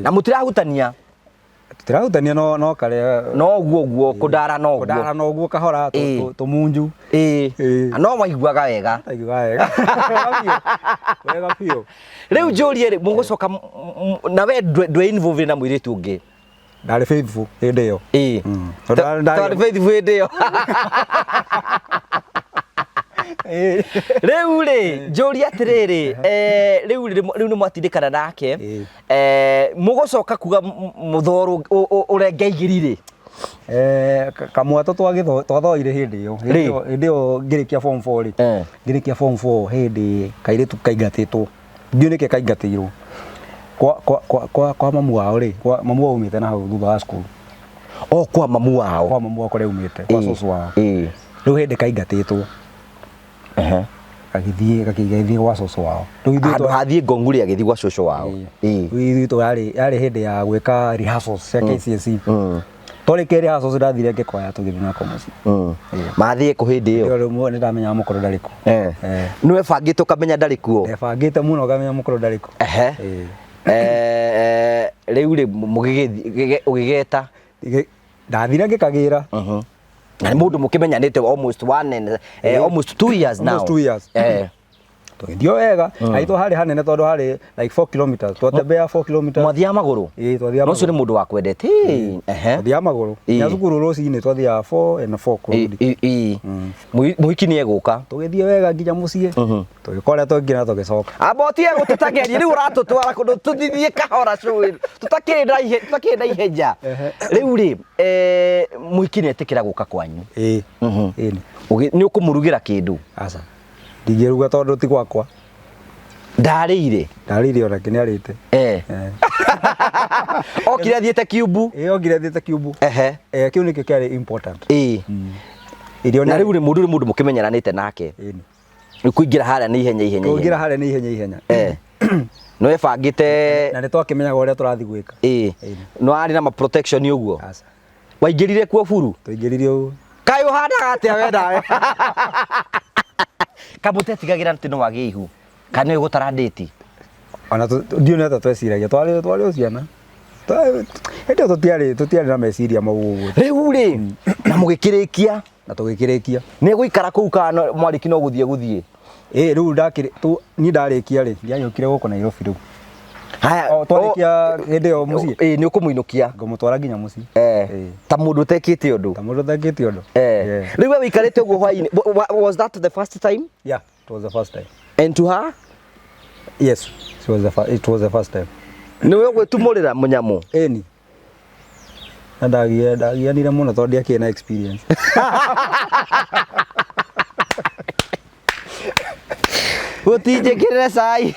Na mũtirahutania? Tũtirahutania no karĩa. No ũguo ũguo, kũndara no ũguo. Kũndara no ũguo kahora, tũmunju. No waiguaga wega. Waiguaga wega. Wega biũ. Wega biũ. Rĩu njũrie rĩ, mũgũcoka na we ndwe involve na mũirĩtu ũngĩ? Ndarĩ faithful hĩndĩ ĩyo. Twarĩ faithful hĩndĩ ĩyo. Rĩu rĩ, njũrie atĩrĩrĩ, rĩu rĩ, rĩu nĩ mwatindĩkana nake. Mũgũcoka kuga mũthoro ũrenge igĩrĩ rĩ? Kamwatũ twathoire hĩndĩ ĩyo. Rĩ. Hĩndĩ ĩyo ngĩrĩkia form 4 rĩ. Ngĩrĩkia form 4 hĩndĩ kairĩtu kaingatĩtwo. Ndiũĩ nĩkĩ kaingatĩirwo. Kwa mamu wao rĩ, kwa mamu wao aumĩte na hau thutha wa cukuru. O kwa mamu wao. Kwa mamu wao kũrĩa aumĩte, kwa cũcũ wao. Rĩu hĩndĩ kaingatĩtwo. Gagĩthiĩ, gagĩthiĩ gwa cũcũ wao. Rĩu ithuĩ Handũ hathiĩ Ngong'u rĩ, agĩthiĩ gwa cũcũ wao. Rĩu ithuĩ yarĩ hĩndĩ ya gwĩka rehearsals cia KCSE. Twarĩkia rehearsals ndathire ngĩkoya tũgĩthiĩ nako mũciĩ. Mathiĩ kũ hĩndĩ ĩyo? Hĩndĩ ĩyo nĩ ndamenyaga mũkũrũ ndarĩ kuo. Nĩ webangĩte ũkamenya ndarĩ kuo? Ndebangĩte mũno ngamenya mũkũrũ ndarĩ kuo. Rĩu rĩ, ũgĩgeta? Ndathire ngĩkagĩra. Na nĩ mũndũ mũkĩmenyanĩte almost one and, almost 2 years now. Almost 2 years. Tũgĩthiĩ o wega. Na itũ harĩ hanene tondũ harĩ like 4 kilometers. Twatembea 4 kilometers. Mwathiaga magũrũ? Ĩĩ, twathiaga No ũcio nĩ magũrũ. mũndũ wakwendete. Twathiaga magũrũ. Nginya cukuru rũcinĩ twathiaga 4 and 4 kũrudi. Mũhiki nĩ egũka. Tũgĩthiĩ wega nginya mũciĩ. Tũgĩkora twaingĩra tũgĩcoka. Amba ũtige gũtũteng'eria, rĩu ũratũtwara kũndũ tũthiĩ kahora cũĩ. Tũtakĩrĩ na tũtakĩrĩ na ihenya. Rĩu rĩ, mũhiki nĩ etĩkĩra gũka kwanyu? Ĩĩ. Nĩ ũkũmũrugĩra kĩndũ? Aca. Ndingĩruga tondũ ti gwakwa. Ndarĩire? Ndarĩire onake nĩ arĩte. Okire athiĩte Kiumbu? Ĩĩ, okire athiĩte Kiumbu. Kĩu nĩkĩo kĩarĩ important. Irio Na nĩ rĩu rĩ, mũndũ nĩ mũndũ mũkĩmenyeranĩte nake. Rĩu kũingĩra harĩa nĩ ihenya, ihenya, Kũingĩra ihenya. harĩa nĩ ihenya, ihenya. Nĩ webangĩte. Na nĩ twakĩmenyaga ũrĩa tũrathiĩ gwĩka. Nĩ warĩ na ma protection ũguo? Aca. Waingĩrire kuo buru? Twaingĩrire ũguo. Kaĩ ũhanaga atĩa we nawe? Kamũtetigagĩra atĩ no wagĩe ihu? Kana nĩ ũgũtara ndĩti? Ona ndiũ nĩ atĩa tweciragia, twarĩ o ciana. Hĩndĩ ĩyo tũtiarĩ na meciria mau ũguo. Rĩu rĩ, na mũgĩkĩrĩkia? Na tũgĩkĩrĩkia. Nĩ gũikara kũu kana mwarĩki no gũthiĩ gũthiĩ? Ĩ rĩu ndakĩrĩ niĩ ndarĩkia rĩ, ndiagĩũkire gũkũ Nairobi rĩu. Haya, O twarĩkia hĩndĩ ĩyo mũciĩ. Ĩ nĩ ũkũmũinũkia? Ngũmũtwara nginya mũciĩ. Ta mũndũ ũtekĩte ũndũ. Ta mũndũ ũtekĩte ũndũ. Rĩu we wĩikarĩte ũguo hwainĩ, was that the first time? Yeah, it was the first time. And to her? Yes, it was the first time. Nĩwe ũgwĩtumũrĩra mũnyamũ? Ĩni. Na ndagianire mũno tondũ ndiakĩrĩ na experience. Gũtinjĩkĩrĩre cai.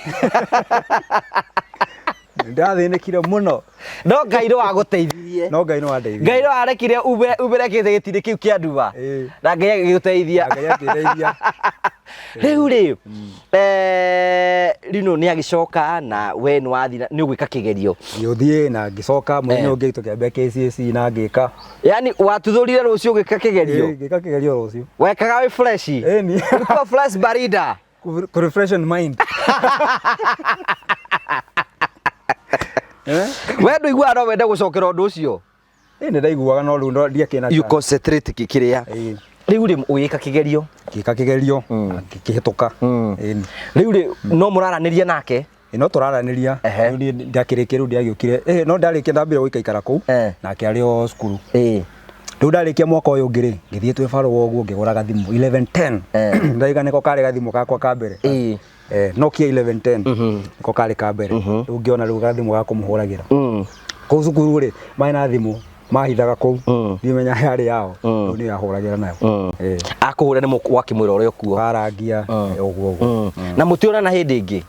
Ndathĩnĩkire mũno. No Ngai nĩ wagũteithirie. No Ngai nĩ wandeithirie. Ngai nĩ warekire umĩre gĩtĩ kĩu kĩa nduma. Na Ngai agĩgũteithia. Na Ngai akĩndeithia. Rĩu rĩ, Rino nĩ agĩcoka na we nĩ wathiĩ nĩ ũgwĩka kĩgerio. Ngĩũthiĩ na ngĩcoka mũthenya ũngĩ tũkĩambia KCSE na ngĩka. Yaani watuthũrire rũciũ ũgĩka kĩgerio? Ĩĩ, ngĩka kĩgerio rũciũ. Wekaga wĩ fresh? Ĩni. Ulikuwa fresh barida? Ku refresh and mind. We ndũiguaga no wende gũcokera ũndũ ũcio? Ĩĩ nĩ ndaiguaga no rĩu ndiakĩrĩ na You concentrate kĩrĩa. Rĩu rĩ ũgĩka kĩgerio? Ngĩka kĩgerio, ngĩkĩhĩtũka. Ĩni. Rĩu rĩ no mũraranĩria nake? Ĩĩ no tũraranĩria. Rĩu niĩ ndakĩrĩkia rĩu ndiagĩũkire. Ĩĩ no ndarĩkia ndambire gũikaikara kũu nake arĩ o cukuru. Rĩu ndarĩkia mwaka ũyũ ũngĩ rĩ, ngĩthiĩ twĩ barũa ũguo ngĩgũra gathimũ 1110. Ndaiga nĩko karĩ gathimũ gakwa ka mbere. Nokia 1110 nĩko karĩ ka mbere. Rĩu ngĩona rĩu gathimũ ga kũmũhũragĩra. Kũu cukuru rĩ, marĩ na thimũ mahithaga kũu. Ndimenya yarĩ yao. Rĩu nĩyo ahũragĩra nayo. Akũhũra nĩ wakĩmwĩra ũrĩa ũkuo. Warangia ũguo ũguo. Na mũtionana hĩndĩ ĩngĩ?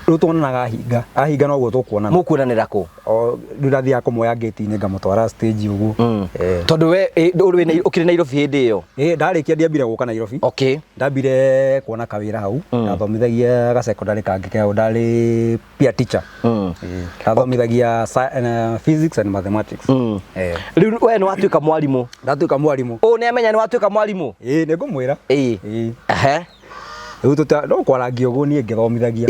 Rĩu tuonanaga ahinga. Ahinga noguo tũkuonana. Mũkuonanĩra kũ? O rĩu ndathiaga kũmuoya gate-inĩ ngamũtwara stage ũguo. Tondũ we ũkĩrĩ Nairobi hĩndĩ ĩyo? Ĩĩ ndarĩkia ndiambire gũka Nairobi. Ndambire kuona kawĩra hau. Ndathomithagia ga secondary kangĩ ke hau ndarĩ peer teacher. Ndathomithagia physics and mathematics. Rĩu we nĩ watuĩka mwarimũ? Ndatuĩka mwarimũ. Ũũ nĩ amenya nĩ watuĩka mwarimũ? Ĩĩ nĩ ngũmwĩra. Ĩĩ. Rĩu no kwarangia ũguo niĩ ngĩthomithagia.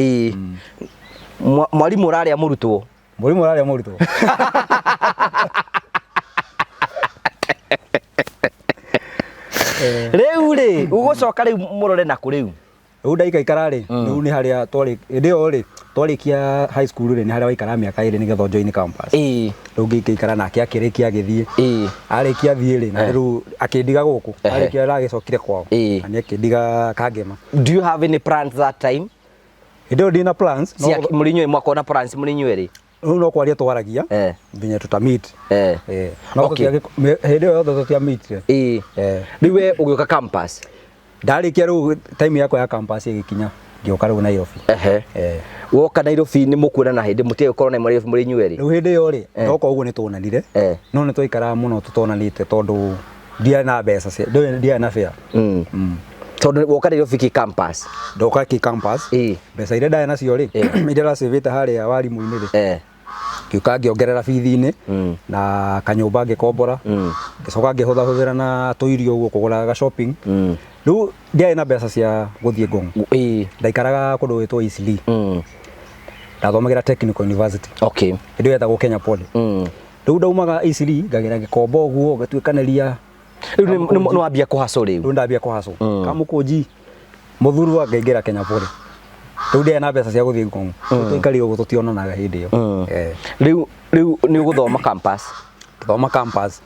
Mwarimũ ũrarĩa mũrutwo? Mwarimũ ũrarĩa mũrutwo. Rĩu rĩ, ũgũcoka rĩu mũrore nakũ rĩu? Rĩu ndaikaikara rĩ, rĩu nĩ harĩa twarĩ, hĩndĩ ĩyo rĩ, twarĩkia high school rĩ, nĩ harĩa waikara mĩaka ĩrĩ nĩgetha ũjoin campus. Rĩu ngĩikaikara nake akĩrĩkia agĩthiĩ. Arĩkia athiĩ rĩ, na rĩu akĩndiga gũkũ. Arĩkia aragĩcokire kwao. Na nĩ akĩndiga Kangema. Do you have any plans that time? Hĩndĩ ĩyo ndina plans. Cia mũrĩ inyuĩ mwakorwo na plans mũrĩ inyuĩ rĩ? Rĩu no kwaria twaragia. Nginya tũta meet. No hĩndĩ ĩyo yothe tũtia meet. Rĩu we ũgĩũka campus? Ndarĩkia rĩu time yakwa ya campus ĩgĩkinya, ngĩũka rĩu Nairobi. Woka Nairobi nĩ mũkuonana hĩndĩ mũtige gũkorwo na Nairobi mũrĩ inyuĩ erĩ? Rĩu hĩndĩ ĩyo rĩ, ndoka ũguo nĩ tuonanire. No nĩ twaikaraga mũno tũtonanĩte tondũ ndiarĩ na mbeca cia, ndiarĩ na fare. Tondũ woka Nairobi kĩ campus? Ndoka kĩ campus. Mbeca iria ndarĩ nacio rĩ, iria ndacĩvĩte harĩa warimũ-inĩ rĩ. Ngĩũka ngĩongerera bithi-inĩ na kanyũmba ngĩkombora. Ngĩcoka ngĩhũthahũthĩra na tũirio ũguo kũgũra ga shopping. Rĩu ndiarĩ na mbeca cia gũthiĩ Ngong. Ndaikaraga kũndũ gwĩtwo Eastleigh. Ndathomagĩra Technical University. Hĩndĩ ĩyo yetagwo Kenya Poly. Rĩu ndaumaga Eastleigh ngagĩra gĩkomba ũguo ngatuĩkanĩria. Rĩu nĩ wambia kũhacũ rĩu? Rĩu ndambia kũhacũ. Kamũkũnji mũthurwa ngaingĩra Kenya Poly. Rĩu ndiarĩ na mbeca cia gũthiĩ Ngong. Twaikarire ũguo tũtionanaga hĩndĩ ĩyo. Rĩu nĩ ũgũthoma campus? Ngĩthoma campus.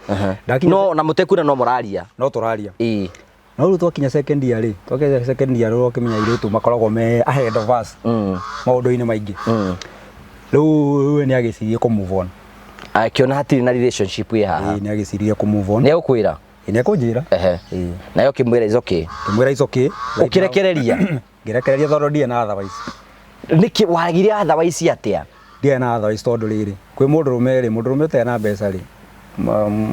No na mũtekuona no mũraria? No tũraria. No rĩu twakinya second year rĩ, twakinya second year rĩu ũkĩmenya airĩtu makoragwo me ahead of us maũndũ-inĩ maingĩ. Rĩu we nĩ agĩcirie kũ move on. Akĩona hatirĩ na relationship ĩ haha. Ĩĩ, nĩ agĩcirie kũ move on. Nĩ egũkwĩra? Ĩĩ, nĩ ekũnjĩra. Nawe ũkĩmwĩra is okay? Ngĩmwĩra is okay. Ũkĩrekereria? Ngĩrekereria tondũ ndiarĩ na otherwise. Nĩkĩ wagire otherwise atĩa? Ndiarĩ na otherwise tondũ rĩrĩ, kwĩ mũndũrũme rĩ, mũndũrũme ũtarĩ na mbeca rĩ,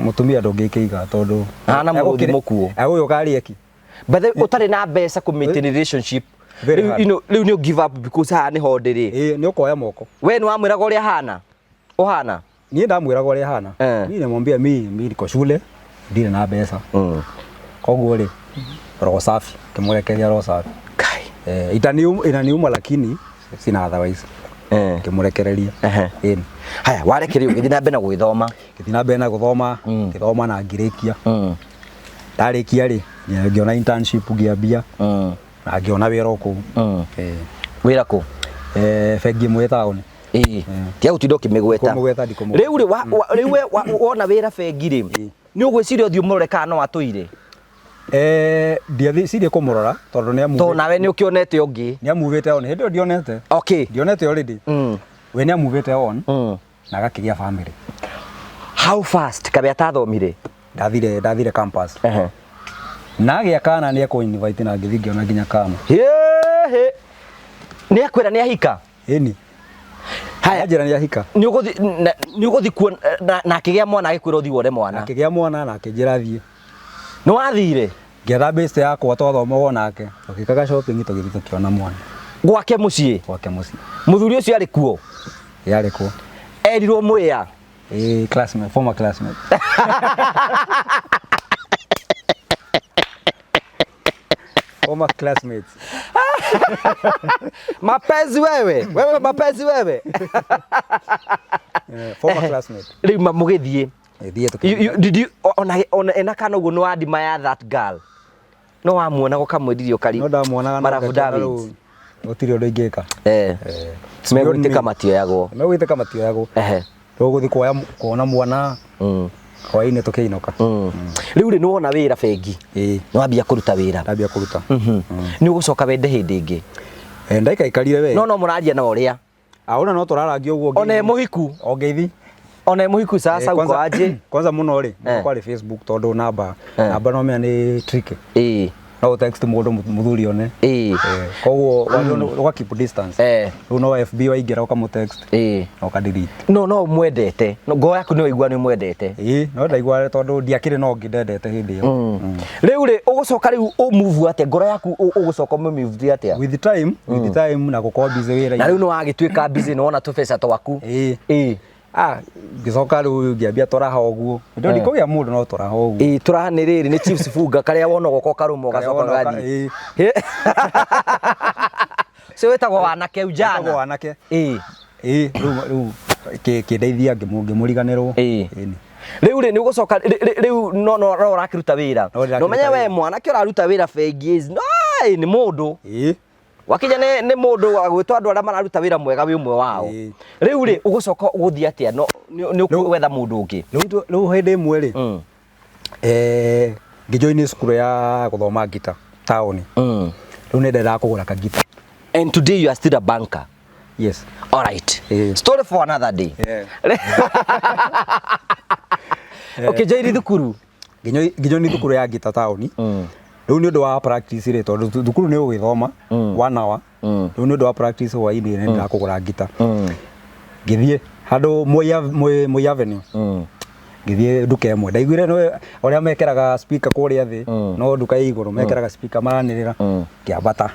mũtumia ndũngĩkĩiga tondũ Ahana mũrũthi mũkuũ. Egũgĩũka arĩe ki. But then ũtarĩ na mbeca kũ maintain relationship. Very hard. Rĩu nĩ give up because haha nĩho ndĩrĩ. Ĩĩ, nĩ ũkoya moko. We nĩ wamwĩraga ũrĩa ahana? Ũhana? Niĩ ndamwĩraga ũrĩa ahana. Niĩ namwambia mi niko shule, ndirĩ na mbeca. Koguo rĩ, roho safi, ngĩmũrekeria roho safi. Kai. Itaniuma lakini sina otherwise. Ngĩmũrekereria. Ĩni. Haya, warekererio ũgĩthiĩ na mbere na gũgĩthoma. Ngĩthiĩ na mbere na gũthoma, ngĩthoma na ngĩrĩkia. Ndarĩkia rĩ, ngĩona internship ngĩambia na ngĩona wĩra o kũu. Eh, Wĩra kũ? Bengi ĩmwe taũni. Ĩĩ. Tiga gũtinda ũkĩmĩgweta. Ndikũmĩgweta, ndikũmĩgweta. Rĩu rĩ, rĩu we wona wĩra bengi rĩ, nĩ ũgwĩciria ũthiĩ ũmũrore kana no atũire? Ndiathicirie kũmũrora tondũ nĩ Tondũ nawe nĩ ũkĩonete ũngĩ. nĩ amuvĩte on. Hĩndĩ ĩyo ndionete. Okay. Ndionete already. We nĩ amuvĩte on na agakĩgĩa family. How fast kabe atathomire? Ndathire campus. Na agĩa kana nĩ ekũ invite na ngĩthiĩ ngĩona nginya kana. Hĩ. Nĩ akwĩra nĩ ahika? Ĩni. Haya. Anjĩra nĩ ahika. Nĩ ũgũthiĩ nĩ ũgũthiĩ kuo na akĩgĩa mwana agĩkwĩra ũthiĩ wone mwana. Akĩgĩa mwana na akĩnjĩra thiĩ. Nĩ wathire? Ngĩetha best yakwa twathomaga nake. Tũgĩkaga shopping tũgĩthiĩ tũkĩona mwana. Gwake mũciĩ? Gwake mũciĩ. Mũthuri ũcio arĩ kuo? Yarĩ kuo. Erirwo mwĩa? Ĩĩ, classmate, former classmate. Former classmates. Mapenzi wewe, wewe mapenzi wewe. Former classmate. Rĩu mũgĩthiĩ. Thiĩ tũkĩthiĩ. Did you ona ena kana ũguo nĩ wadimaya that girl? No wamuona ũkamwĩririe ũkari. No ndamuonaga no Marabu ngakĩona Davids. rĩu gũtirĩ ũndũ ingĩka. Megwĩtĩka matioyagwo. Megwĩtĩka matioyagwo. Rĩu gũthiĩ kuoya kuona mwana hwainĩ tũkĩinũka. Rĩu rĩ nĩ wona wĩra bengi. Ĩĩ. Nĩ wambia kũruta wĩra. Ndambia kũruta. Nĩ ũgũcoka wende hĩndĩ ĩngĩ. Ndaikaikarire we. No mũraria na ũrĩa. Ona no tũrarangia ũguo. Ona e mũhiku. O ngeithi. Ona e mũhiku sasa uko aje? Kwanza mũno rĩ, kwarĩ Facebook tondũ namba namba no menya nĩ tricky. No text mũndũ mũthuri one. Koguo ũga keep distance. Rĩu no FB waingĩra ũkamũ text. Na ũka delete. No no mwendete. No ngoro yaku nĩ waigua nĩ mwendete. Ĩĩ, no ndaigua tondũ ndiakĩrĩ no ũngĩ ndendete hĩndĩ ĩyo. Rĩu rĩ ũgũcoka rĩu ũ move atĩa? Ngoro yaku ũgũcoka ũmĩ move atĩa? With time, with time na gũkorwo busy wĩra-inĩ. Na rĩu nĩ wagĩtuĩka busy nĩ wona tũbeca twaku. Ĩĩ. Ngĩcoka rĩu ngĩambia tũraha ũguo. Hĩndĩ ĩyo ndikũgĩa mũndũ no tũraha ũguo. Ĩĩ, tũraha nĩ rĩrĩ nĩ chips funga karĩa wona ũgoka ũkarũma ũgacoka ũgathiĩ. Ũcio wĩtagwo wanake ujana. Wĩtagwo wanake. Ĩĩ. Ĩĩ, rĩu kĩndeithia ngĩmũriganĩrwo. Ĩĩ. Rĩu rĩ nĩ ũgũcoka rĩu no no ũrakĩruta wĩra. No Na ũmenye we mwanake ũraruta wĩra bengi no nĩ mũndũ. Ĩĩ. Wakinya nĩ mũndũ agwĩtwo andũ arĩa mararuta wĩra mwega wĩ ũmwe wao. Rĩu rĩ ũgũcoka ũgũthiĩ atĩa? No nĩ ũgwetha mũndũ ũngĩ. Rĩu hĩndĩ ĩmwe rĩ, ngĩjoin cukuru ya gũthoma ngita taũni. Rĩu nĩ ndendaga kũgũra kagita. And today you are still a banker. Yes. All right. Story for another day. Ũkĩjoin thukuru? Ngĩjoin thukuru ya ngita taũni. Rĩu nĩ ũndũ wa practice rĩ, tondũ thukuru nĩ ũgĩthoma 1 hour. Rĩu nĩ ũndũ wa practice hwainĩ nĩ ndendaga kũgũra ngita. Ngĩthiĩ handũ Moi Avenue. Ngĩthiĩ nduka ĩmwe. Ndaiguire nĩ ũrĩa mekĩraga speaker kũrĩa thĩ, no nduka ĩ igũrũ mekĩraga speaker maranĩrĩra. Ngĩambata.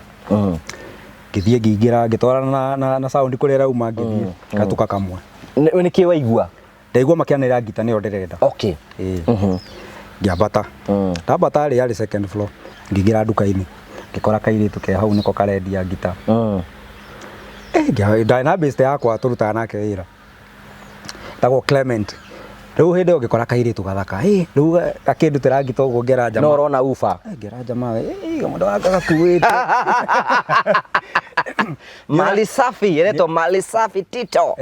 Ngĩthiĩ ngĩingĩra ngĩtwarana na sound kũrĩa ĩrauma ngĩthiĩ gatuka kamwe. Nĩ kĩ waigua? Ndaigua makĩanĩrĩra ngita nĩyo ndĩrenda. Okay. Ĩĩ. Ngĩambata. Ndambata rĩ yarĩ second floor. Ngĩingĩra nduka-inĩ. Ngĩkora kairĩtu ke hau nĩko karendia ngita. Ndarĩ na best yakwa tũrutaga nake wĩra. Etagwo Clement. Rĩu hĩndĩ ĩyo ngĩkora kairĩtu gathaka. Rĩu gakĩndutĩra ngita ũguo ngĩra jamaa. No ũrona uba. Ngĩra jamaa, mũndũ wake gakuĩte. Mali safi, ĩretwo Mali safi Tito.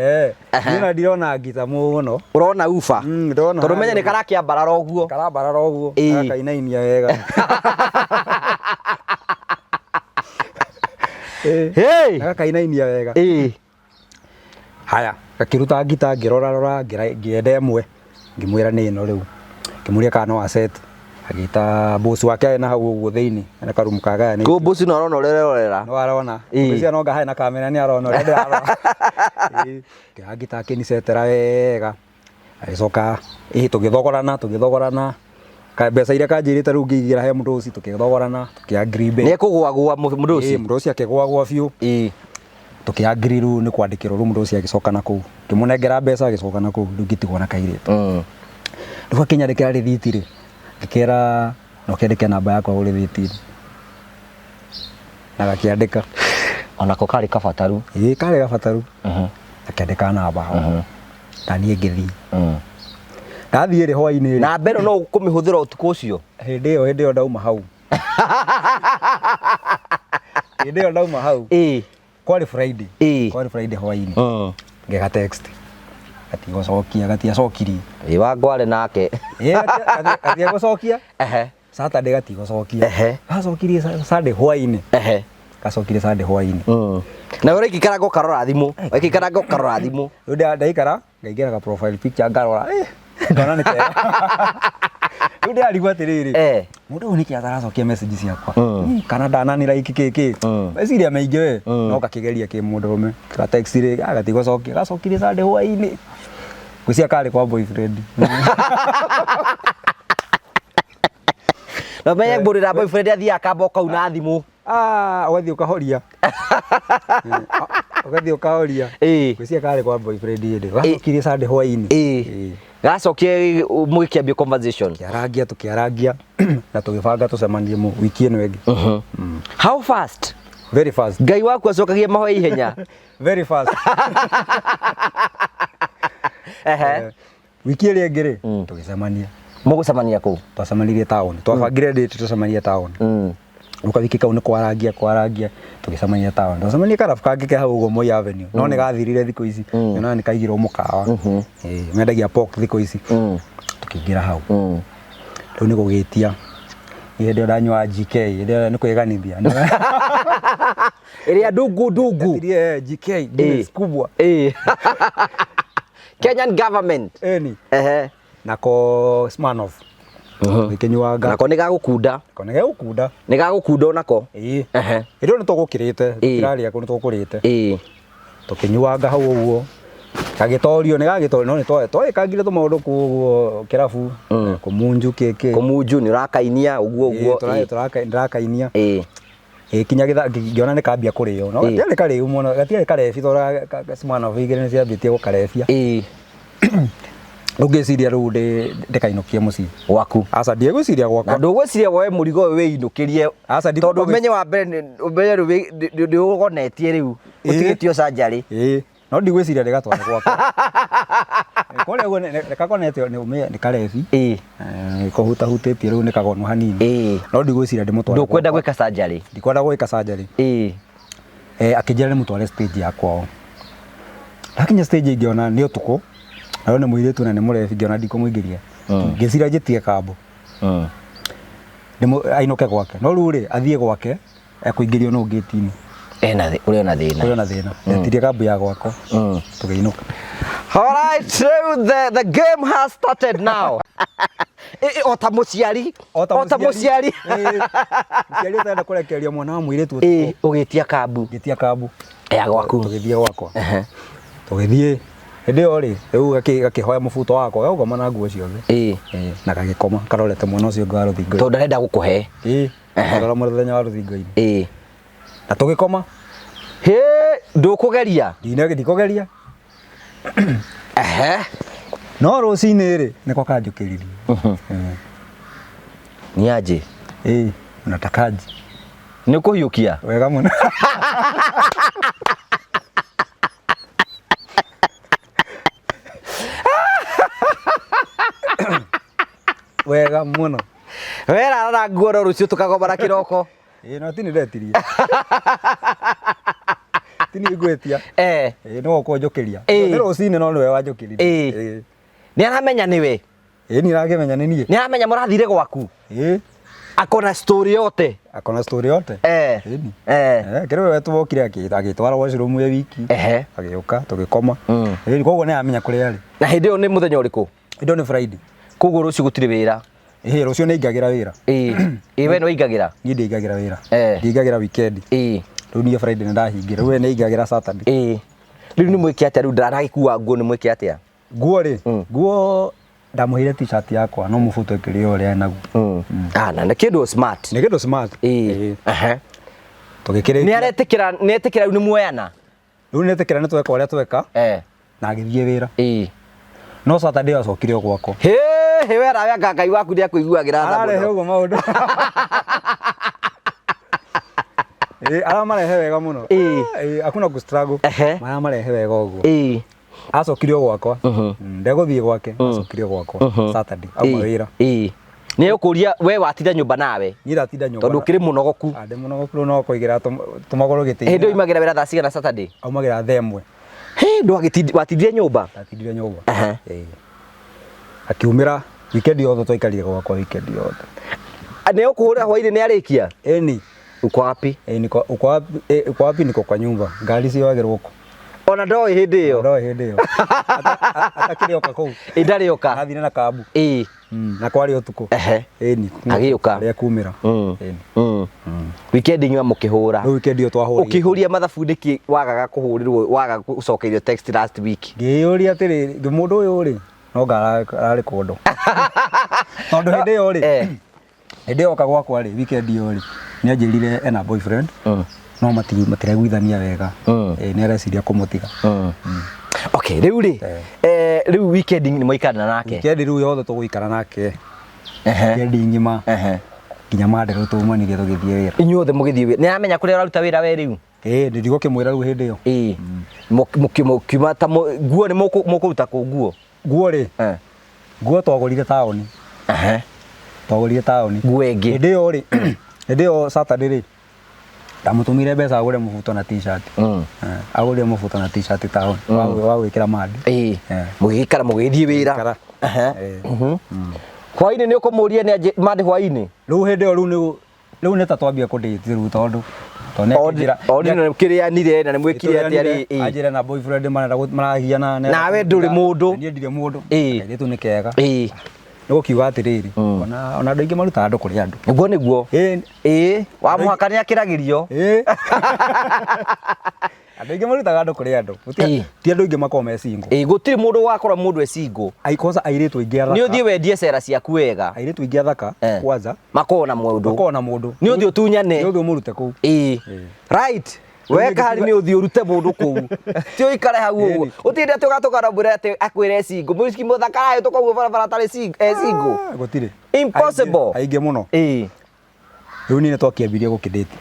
Niĩ na ndirona ngita mũno. Ũrona uba? Ndĩrona. Tondũ menye nĩ karakĩambarara ũguo. Karambarara ũguo. Gakainainia wega. Gakainainia wega. Haya, gakĩruta ngita ngĩrora rora ngĩenda ĩmwe. Ngĩmwĩra nĩ ĩno rĩu. Ngĩmũria kana no acet. Agĩta boss wake arĩ na hau ũguo thĩinĩ, na karumu kagayanĩtio. Kũ boss no arona ũrĩa ũrerorera. No arona. Ngwĩciria no anga harĩ na kamera nĩ arona ũrĩa ndĩrarora. Ngĩoya ngita akĩnicetera wega. Agĩcoka tũgĩthogorana. Mbeca iria kanjĩrĩte rĩu ngĩigĩra he mũndũ ũcio tũkĩthogorana, tũkĩ agree mbei. Nĩ ekũgũagũa mũndũ ũcio? Mũndũ ũcio akĩgũagũa biũ. Tũkĩ agree rĩu nĩ kwandĩkĩrwo rĩu mũndũ ũcio agĩcoka na kũu. Ngĩmũnengera mbeca agĩcoka na kũu rĩu ngĩtigwo na kairĩtu. Rĩu akĩnyandĩkĩra rĩthiti rĩ, ngĩkĩra no kĩandĩke namba yakwa hau rĩthiti-inĩ. Na gakĩandĩka. Onako karĩ kabataru. Ĩĩ karĩ gabataru. Akĩandĩka namba ho. Na niĩ ngĩthiĩ. Ndathiĩ rĩ hwainĩ rĩ. Na mbere no ũkũmĩhũthĩra ũtukũ ũcio. Hĩndĩ ĩyo ndauma hau. Hĩndĩ ĩyo ndauma hau. Ĩĩ. Kwarĩ Friday. Ĩĩ. Kwarĩ Friday hwainĩ. Ngĩga text. Gatigocokia, gatiacokirie. Ĩĩ wangware nake. Ĩĩ gatiagũcokia. Ehe. Saturday gatigocokia. Ehe. Gacokirie Sunday hwainĩ. Ehe. Gacokire Sunday hwainĩ. Na ũraikikaraga ũkarora thimũ. Ũraikikaraga ũkarora thimũ. Rĩu ndaikara ngaingĩra ka profile picture ngarora ngona nĩ kega. Rĩu ndĩrarigwo atĩrĩrĩ. Eh. Mũndũ ũyũ nĩkĩ ataracokia message ciakwa? Kana ndanani like kĩ kĩ. Meciria maingĩ we. No gakĩgeria kĩ mũndũrũme. Ka text rĩ gatigocokia. Gacokirie Sunday hwainĩ. Ngwĩciria karĩ kwa boyfriend. Na menye ngũrĩra boyfriend athiaga akamba ũkauna thimũ. Ah, ũgathiĩ ũkahoria. Ũgathiĩ ũkahoria. Ĩĩ. Ngwĩciria karĩ kwa boyfriend hĩndĩ. Gacokirie Sunday hwainĩ. Ĩĩ. Gacokie mũgĩkĩambia conversation. Tũkĩarangia tũkĩarangia na tũgĩbanga tũcemanie mu wiki ĩno ĩngĩ. How fast? Very fast. Ngai waku acokagia mahoya ihenya. Very fast. Ehe. Wiki ĩrĩa ĩngĩ rĩ tũgĩcemania. Mũgũcemania kũ? Twacemanirie town. Twabangire date tũcemanie town. Rĩu kawiki kau nĩ kwarangia kwarangia tũgĩcemania town. Twacemania karabu kangĩ ke hau ũguo Moi Avenue. No nĩ gathirire thikũ ici. Nyonaga nĩ kaigirwo mũkawa. Ĩĩ, mendagia pork thikũ ici. Tũkĩingĩra hau. Rĩu nĩ gũgĩtia. Hĩndĩ ĩyo ndanyuaga GK, hĩndĩ ĩyo nĩ kwĩganithia. Ĩrĩa ndungu ndungu. Ĩrĩa GK, Guinness kubwa. Ĩĩ. Kenyan government. Ĩni. Ehe. Nako Smirnoff. Gĩkĩnyuanga. Nako nĩ gagũkunda. Ko nĩ gegũkunda. Nĩ gagũkunda onako. Ĩĩ. Ehe. Hĩndĩ ĩyo nĩ tũgũkĩrĩte, Ĩĩ. tũtirarĩa kũ nĩ tũkũrĩte. Ĩĩ. Tũkĩnyuanga hau ũguo. Gagĩtorio nĩ gagĩtorio no nĩ twagĩkangire tũmaũndũ kũu ũguo kĩrabu. Kũmunju kĩkĩ. Kũmunju nĩ ũrakainia ũguo ũguo. Ndĩrakainia. Ĩĩ. Gĩkinya gĩthaa ngĩona nĩ kambia kũrĩo. No Ĩĩ. gatiarĩ karĩu mũno, gatiarĩ karebi tondũ Smirnoff igĩrĩ nĩ ciambĩtie gũkarebia. Ĩĩ. Rĩu ngĩciria rĩu ndĩkainũkie mũciĩ. Gwaku. Aca ndiegwĩciria Na gwakwa. ndũgwĩciria woe mũrigo ũyũ wĩinũkĩrie. Aca Tondũ ũmenye wa mbere ũmenye rĩu nĩ ũgonetie rĩu. Ĩĩ. Ũtigĩtio canjarĩ. Ĩĩ. No ndigwĩciria ndĩgatware gwakwa. Kũrĩa ũguo nĩkagonete nĩ karebi. Ĩĩ. Kũhutahutĩtie rĩu nĩ kagonu hanini. Ĩĩ. No ndigwĩciria ndĩmũtware. Ndũkwenda gwakwa. gwĩka canjarĩ. Ndikwenda gwĩka surgery. Ĩĩ. Akĩnjĩra ndĩmũtware stage ya kwao. Ndakinya stage ngĩona nĩ ũtukũ. Nayo nĩ mũirĩtu na nĩ mũrebi ngĩona ndikũmũingĩria. Ngĩciria njĩtie kambo. Ainũke gwake. No rĩu rĩ athiĩ gwake ekũingĩrio nũ ngĩti-inĩ. Ena ũrĩ ona thĩna. Kũrĩ ona thĩna. Ndetirie kambo ya gwakwa. Tũkĩinũka. All right, so the game has started now. O ta mũciari. O ta mũciari. Ĩĩ. Mũciari ũtarenda kũrekereria mwana wa mũirĩtu Ĩĩ, ũtukũ. ũgĩtia kambu. Ngĩtia kambu. Ya gwaku. Tũgĩthiĩ gwakwa. Tũgĩthiĩ. Hĩndĩ ĩyo rĩ, rĩu gakĩhoya mũbuto wakwa, gagũkoma na nguo ciothe. Ĩĩ. Ĩĩ, na gagĩkoma karorete mwena ũcio ũngĩ wa rũthingo. Tondũ ndarenda gũkũhe. Ĩĩ, karora mũthenya wa rũthingo-inĩ. Ĩĩ. Na tũgĩkoma. Hĩ, ndũkũgeria. Ndikũgeria. Ehe. No rũcinĩ rĩ, nĩko kanjũkĩririe. Nĩ anjĩ. Ĩĩ, unatakaje? Nĩ ũkũhiũkia. Wega mũno. Wega mũno. Werara na nguo no rũciũ tũkagomana kĩroko. Ĩĩ no ti nĩ ndetirie. Ti niĩ ngwĩtia. Eh. Ĩĩ no ũkũnjũkĩria. Ĩĩ. Nĩ rũcinĩ no nĩwe wanjũkĩririe. Ĩĩ. Nĩ aramenya nĩwe. Ĩĩ niĩ arakĩmenya nĩ niĩ. Nĩ aramenya mũrathire gwaku. Ĩĩ. Akona story yote. Akona story yote. Eh. Ĩni. Eh. Kĩrĩ we twokire agĩtwara washroom ye wiki. Ehe. Agĩũka tũgĩkoma. Ĩĩ koguo nĩ aramenya kũrĩa arĩ. Na hĩndĩ ĩyo nĩ mũthenya ũrĩkũ? Hĩndĩ ĩyo nĩ Friday. Koguo rũciũ gũtirĩ wĩra. Ĩĩ rũciũ nĩ aingagĩra wĩra. Ĩĩ. Ĩĩ we nĩ waingagĩra? Niĩ ndiaingagĩra wĩra. Eh. Ndiaingagĩra weekend. Ĩĩ. Rĩu niĩ Friday nĩ ndahingĩra. Rĩu we nĩ aingagĩra Saturday. Ĩĩ. Rĩu nĩ mwĩke atĩa rĩu ndaragĩkua nguo nĩ mwĩke atĩa? Nguo rĩ, nguo ndamũheire t-shirt yakwa no mũbuto ĩkĩrĩ o ũrĩa enaguo. Ah, na nĩ kĩndũ smart. Nĩ kĩndũ smart. Ĩĩ. Ehe. Tũgĩkĩrĩkia. Nĩ aretĩkĩra, nĩ etĩkĩra rĩu nĩ muoyana. Rĩu nĩ etĩkĩra nĩ tweka ũrĩa tweka. Eh. Na agĩthiĩ wĩra. Ĩĩ. No Saturday acokire o gwakwa. Hĩ, hĩ we rawe anga Ngai waku nĩ akũiguagĩra tha Ararehe mũno. ũguo maũndũ. Ĩĩ, aramarehe wega mũno. Ĩĩ. Ĩĩ, hakuna ku struggle. Ehe. Maramarehe wega ũguo. Ĩĩ. Acokire o gwakwa. Ndegũthiĩ gwake, acokire o gwakwa Saturday auma wĩra. Ĩĩ. Nĩ ũkũria we watinda nyũmba nawe Niĩ ndatinda nyũmba. tondũ ũkĩrĩ mũnogoku. Ah, ndĩ mũnogoku rĩu no kũigĩra tũmagũrũ Hĩndĩ ĩyo gĩtĩ-inĩ. imagĩra wĩra thaa cigana Saturday? Aumagĩra thaa 1. Hĩ, ndwagĩtindi watindire nyũmba? Ndatindire nyũmba. Ehe. Ĩĩ. Akiumĩra weekend yothe twaikarire gwakwa weekend yothe. Nĩ ũkũhũrĩra hwainĩ nĩ arĩkia? Ĩni. Uko wapi? Ĩĩ, niko uko wapi? Eh, uko wapi? Niko kwa nyumba. Ngari cioyagĩrwo kũ? Ona ndoĩ hĩndĩ ĩyo. Ndoĩ hĩndĩ ĩyo. Atakĩrĩ oka kũu. Ĩ ndarĩ oka. Athire na kabu. Ĩĩ. Na kwarĩ ũtukũ. Ehe. Ĩni. Agĩũka. Rĩa kumĩra. Ĩni. Weekend inyuĩ mũkĩhũra. Rĩu weekend ĩyo twahũrire. Ũkĩhũria mathabu nĩkĩ wagaga kũhũrĩrwo waga gũcokerio text last week? Ngĩyũria atĩrĩrĩ, mũndũ ũyũ rĩ, no anga ararĩ kũndũ. Tondũ hĩndĩ ĩyo rĩ, Eh. hĩndĩ ĩyo oka gwakwa rĩ, weekend ĩyo rĩ, nĩ anjĩrire ena boyfriend, no matiraiguithania wega. Ĩĩ, nĩ areciria kũmũtiga. Okay, rĩu rĩ, Eh. rĩu weekend nĩ mwaikara nake. Weekend rĩu yothe tũgũikara nake. Ehe. Weekend ng'ima. Ehe. Nginya Monday rĩu taumanire tũgĩthiĩ wĩra. Inyuothe mũgĩthiĩ wĩra. Nĩ aramenya kũrĩa ũraruta wĩra we rĩu? Ĩĩ, ndigũkĩmwĩra rĩu hĩndĩ ĩyo. Ĩĩ. Mũkiuma ta nguo nĩ mũkũruta kũ nguo? Nguo rĩ, Eh. nguo twagũrire taũni. Ehe. Twagũrire taũni. Nguo ĩngĩ. Hĩndĩ ĩyo rĩ, hĩndĩ ĩyo Saturday rĩ, ndamũtũmĩire mbeca agũre mũbuto na t-shirt. Agũrire mũbuto na t-shirt taũni wa gwĩkĩra Monday. Ĩĩ. Eh. Mũgĩikara mũgĩthiĩ wĩra. Mũgĩikara. Ehe. Ĩĩ. Hwainĩ nĩ ũkũmũria nĩ anjĩ Monday hwainĩ? Rĩu hĩndĩ ĩyo rĩu nĩ rĩu nĩ ta twambia kũ date rĩu tondũ tondũ nĩ akĩnjĩra- Already nĩ mũkĩrĩanire na nĩ mwĩkire atĩa rĩ? Ĩĩ. anjĩra na boyfriend marenda marahiana Nawe ndũrĩ mũndũ. niĩ ndirĩ mũndũ Ĩĩ. kairĩtu nĩ kega Ĩĩ. nĩ gũkiuga atĩrĩrĩ ona andũ aingĩ marutaga andũ kũrĩ andũ Nĩguo nĩguo. Ĩĩ. Ĩĩ. Wa mũhaka nĩ akĩragĩrio. Ĩĩ. Andũ aingĩ marutaga andũ kũrĩ andũ. Ĩĩ. Ti andũ aingĩ makoragwo me single. Ĩĩ, gũtirĩ mũndũ wakorwo mũndũ e single. Ai kwanza airĩtu aingĩ athaka. Nĩ ũthiĩ wendie cera ciaku wega. Airĩtu aingĩ athaka Eh. kwanza Makoragwo na mũndũ. makoragwo na mũndũ. Nĩ ũthiĩ ũtunyane. Nĩ ũthiĩ ũmũrute kũu. Ĩĩ. Right. We kahari nĩ ũthiĩ ũrute mũndũ kũu. Ti ũikare hau ũguo. Ĩni. Ũtinde atĩ ũgatũkana mwĩre atĩ akwĩre e single. Mũici mũthaka arahĩtũka ũguo barabara atarĩ single, e single. Ah, Gũtirĩ. Impossible. Aingĩ mũno. Ĩĩ. Rĩu niĩ nĩ twakĩambirie gũkĩdate.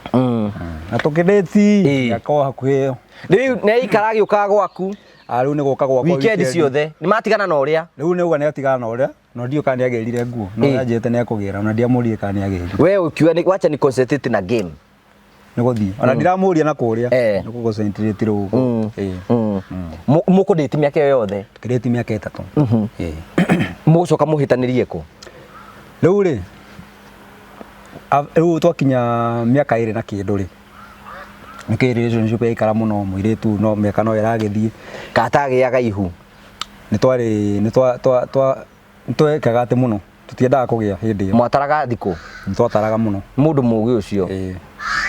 Na tũkĩdate Ĩĩ. mĩaka o hakuhĩ ĩyo. Rĩu nĩ aikara agĩũkaga gwaku Ah, rĩu nĩ gũka gwakwa weekend ciothe. Nĩ matigana na ũrĩa. Rĩu nĩ uga nĩ atigana na ũrĩa no ndiũ kana nĩ agĩrire nguo no Ĩĩ. anjĩrĩte nĩ ekũgĩra ona ndiamũririe kana nĩ agĩrire. We ũkiuga nĩ wacha ni concentrate na game. Nĩ gũthiĩ ona ndiramũria na kũrĩa Eh. nĩ gũconcentrate rĩu ũguo. Ĩĩ. Mũkũdate mĩaka ĩyo yothe. Tũkĩdate mĩaka 3. Ĩĩ. Mũgũcoka mũhĩtanĩrie kũ? Rĩu rĩ rĩu twakinya mĩaka 2 na kĩndũ rĩ nĩkĩ relationship yaikara mũno mũirĩtu no mĩaka no ĩragĩthiĩ Katagĩaga ihu. nĩ twarĩ nĩ twa twa twa nĩ twekaga atĩ mũno tũtiendaga kũgĩa hĩndĩ ĩyo Mwataraga thikũ. nĩ twataraga mũno Mũndũ mũgĩ ũcio. Ĩĩ.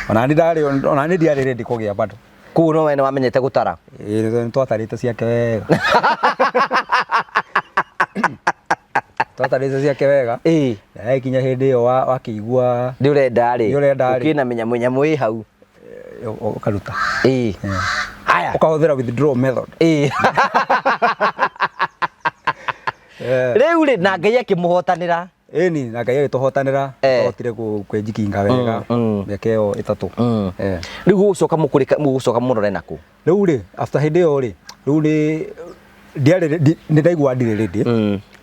Ona niĩ ndarĩ ona niĩ ndiarĩ ready kũgĩa bado. Kũu no we nĩ wamenyete gũtara. Ĩĩ nĩ twatarĩte ciake wega. Twatarĩte ciake wega. Ĩĩ. Na yakinya hĩndĩ ĩyo wakĩigua Nĩ ũrenda rĩ. Nĩ ũrenda rĩ. Ũkĩna mĩnyamũ nyamũ ĩ hau. ũkaruta. Ĩĩ. Haya. Ũkahũthĩra withdraw method. Ĩĩ. Eh. Rĩu rĩ na Ngai akĩmũhotanĩra. Ĩni na Ngai agĩtũhotanĩra Eh. twahotire kwĩjikinga wega mĩaka ĩyo 3. Eh. Rĩu gũgũcoka mũkũrĩka mũgũcoka mũrore nakũ. Rĩu rĩ after hĩndĩ ĩyo rĩ rĩu nĩ ndiarĩ nĩ ndaigua ndirĩ ready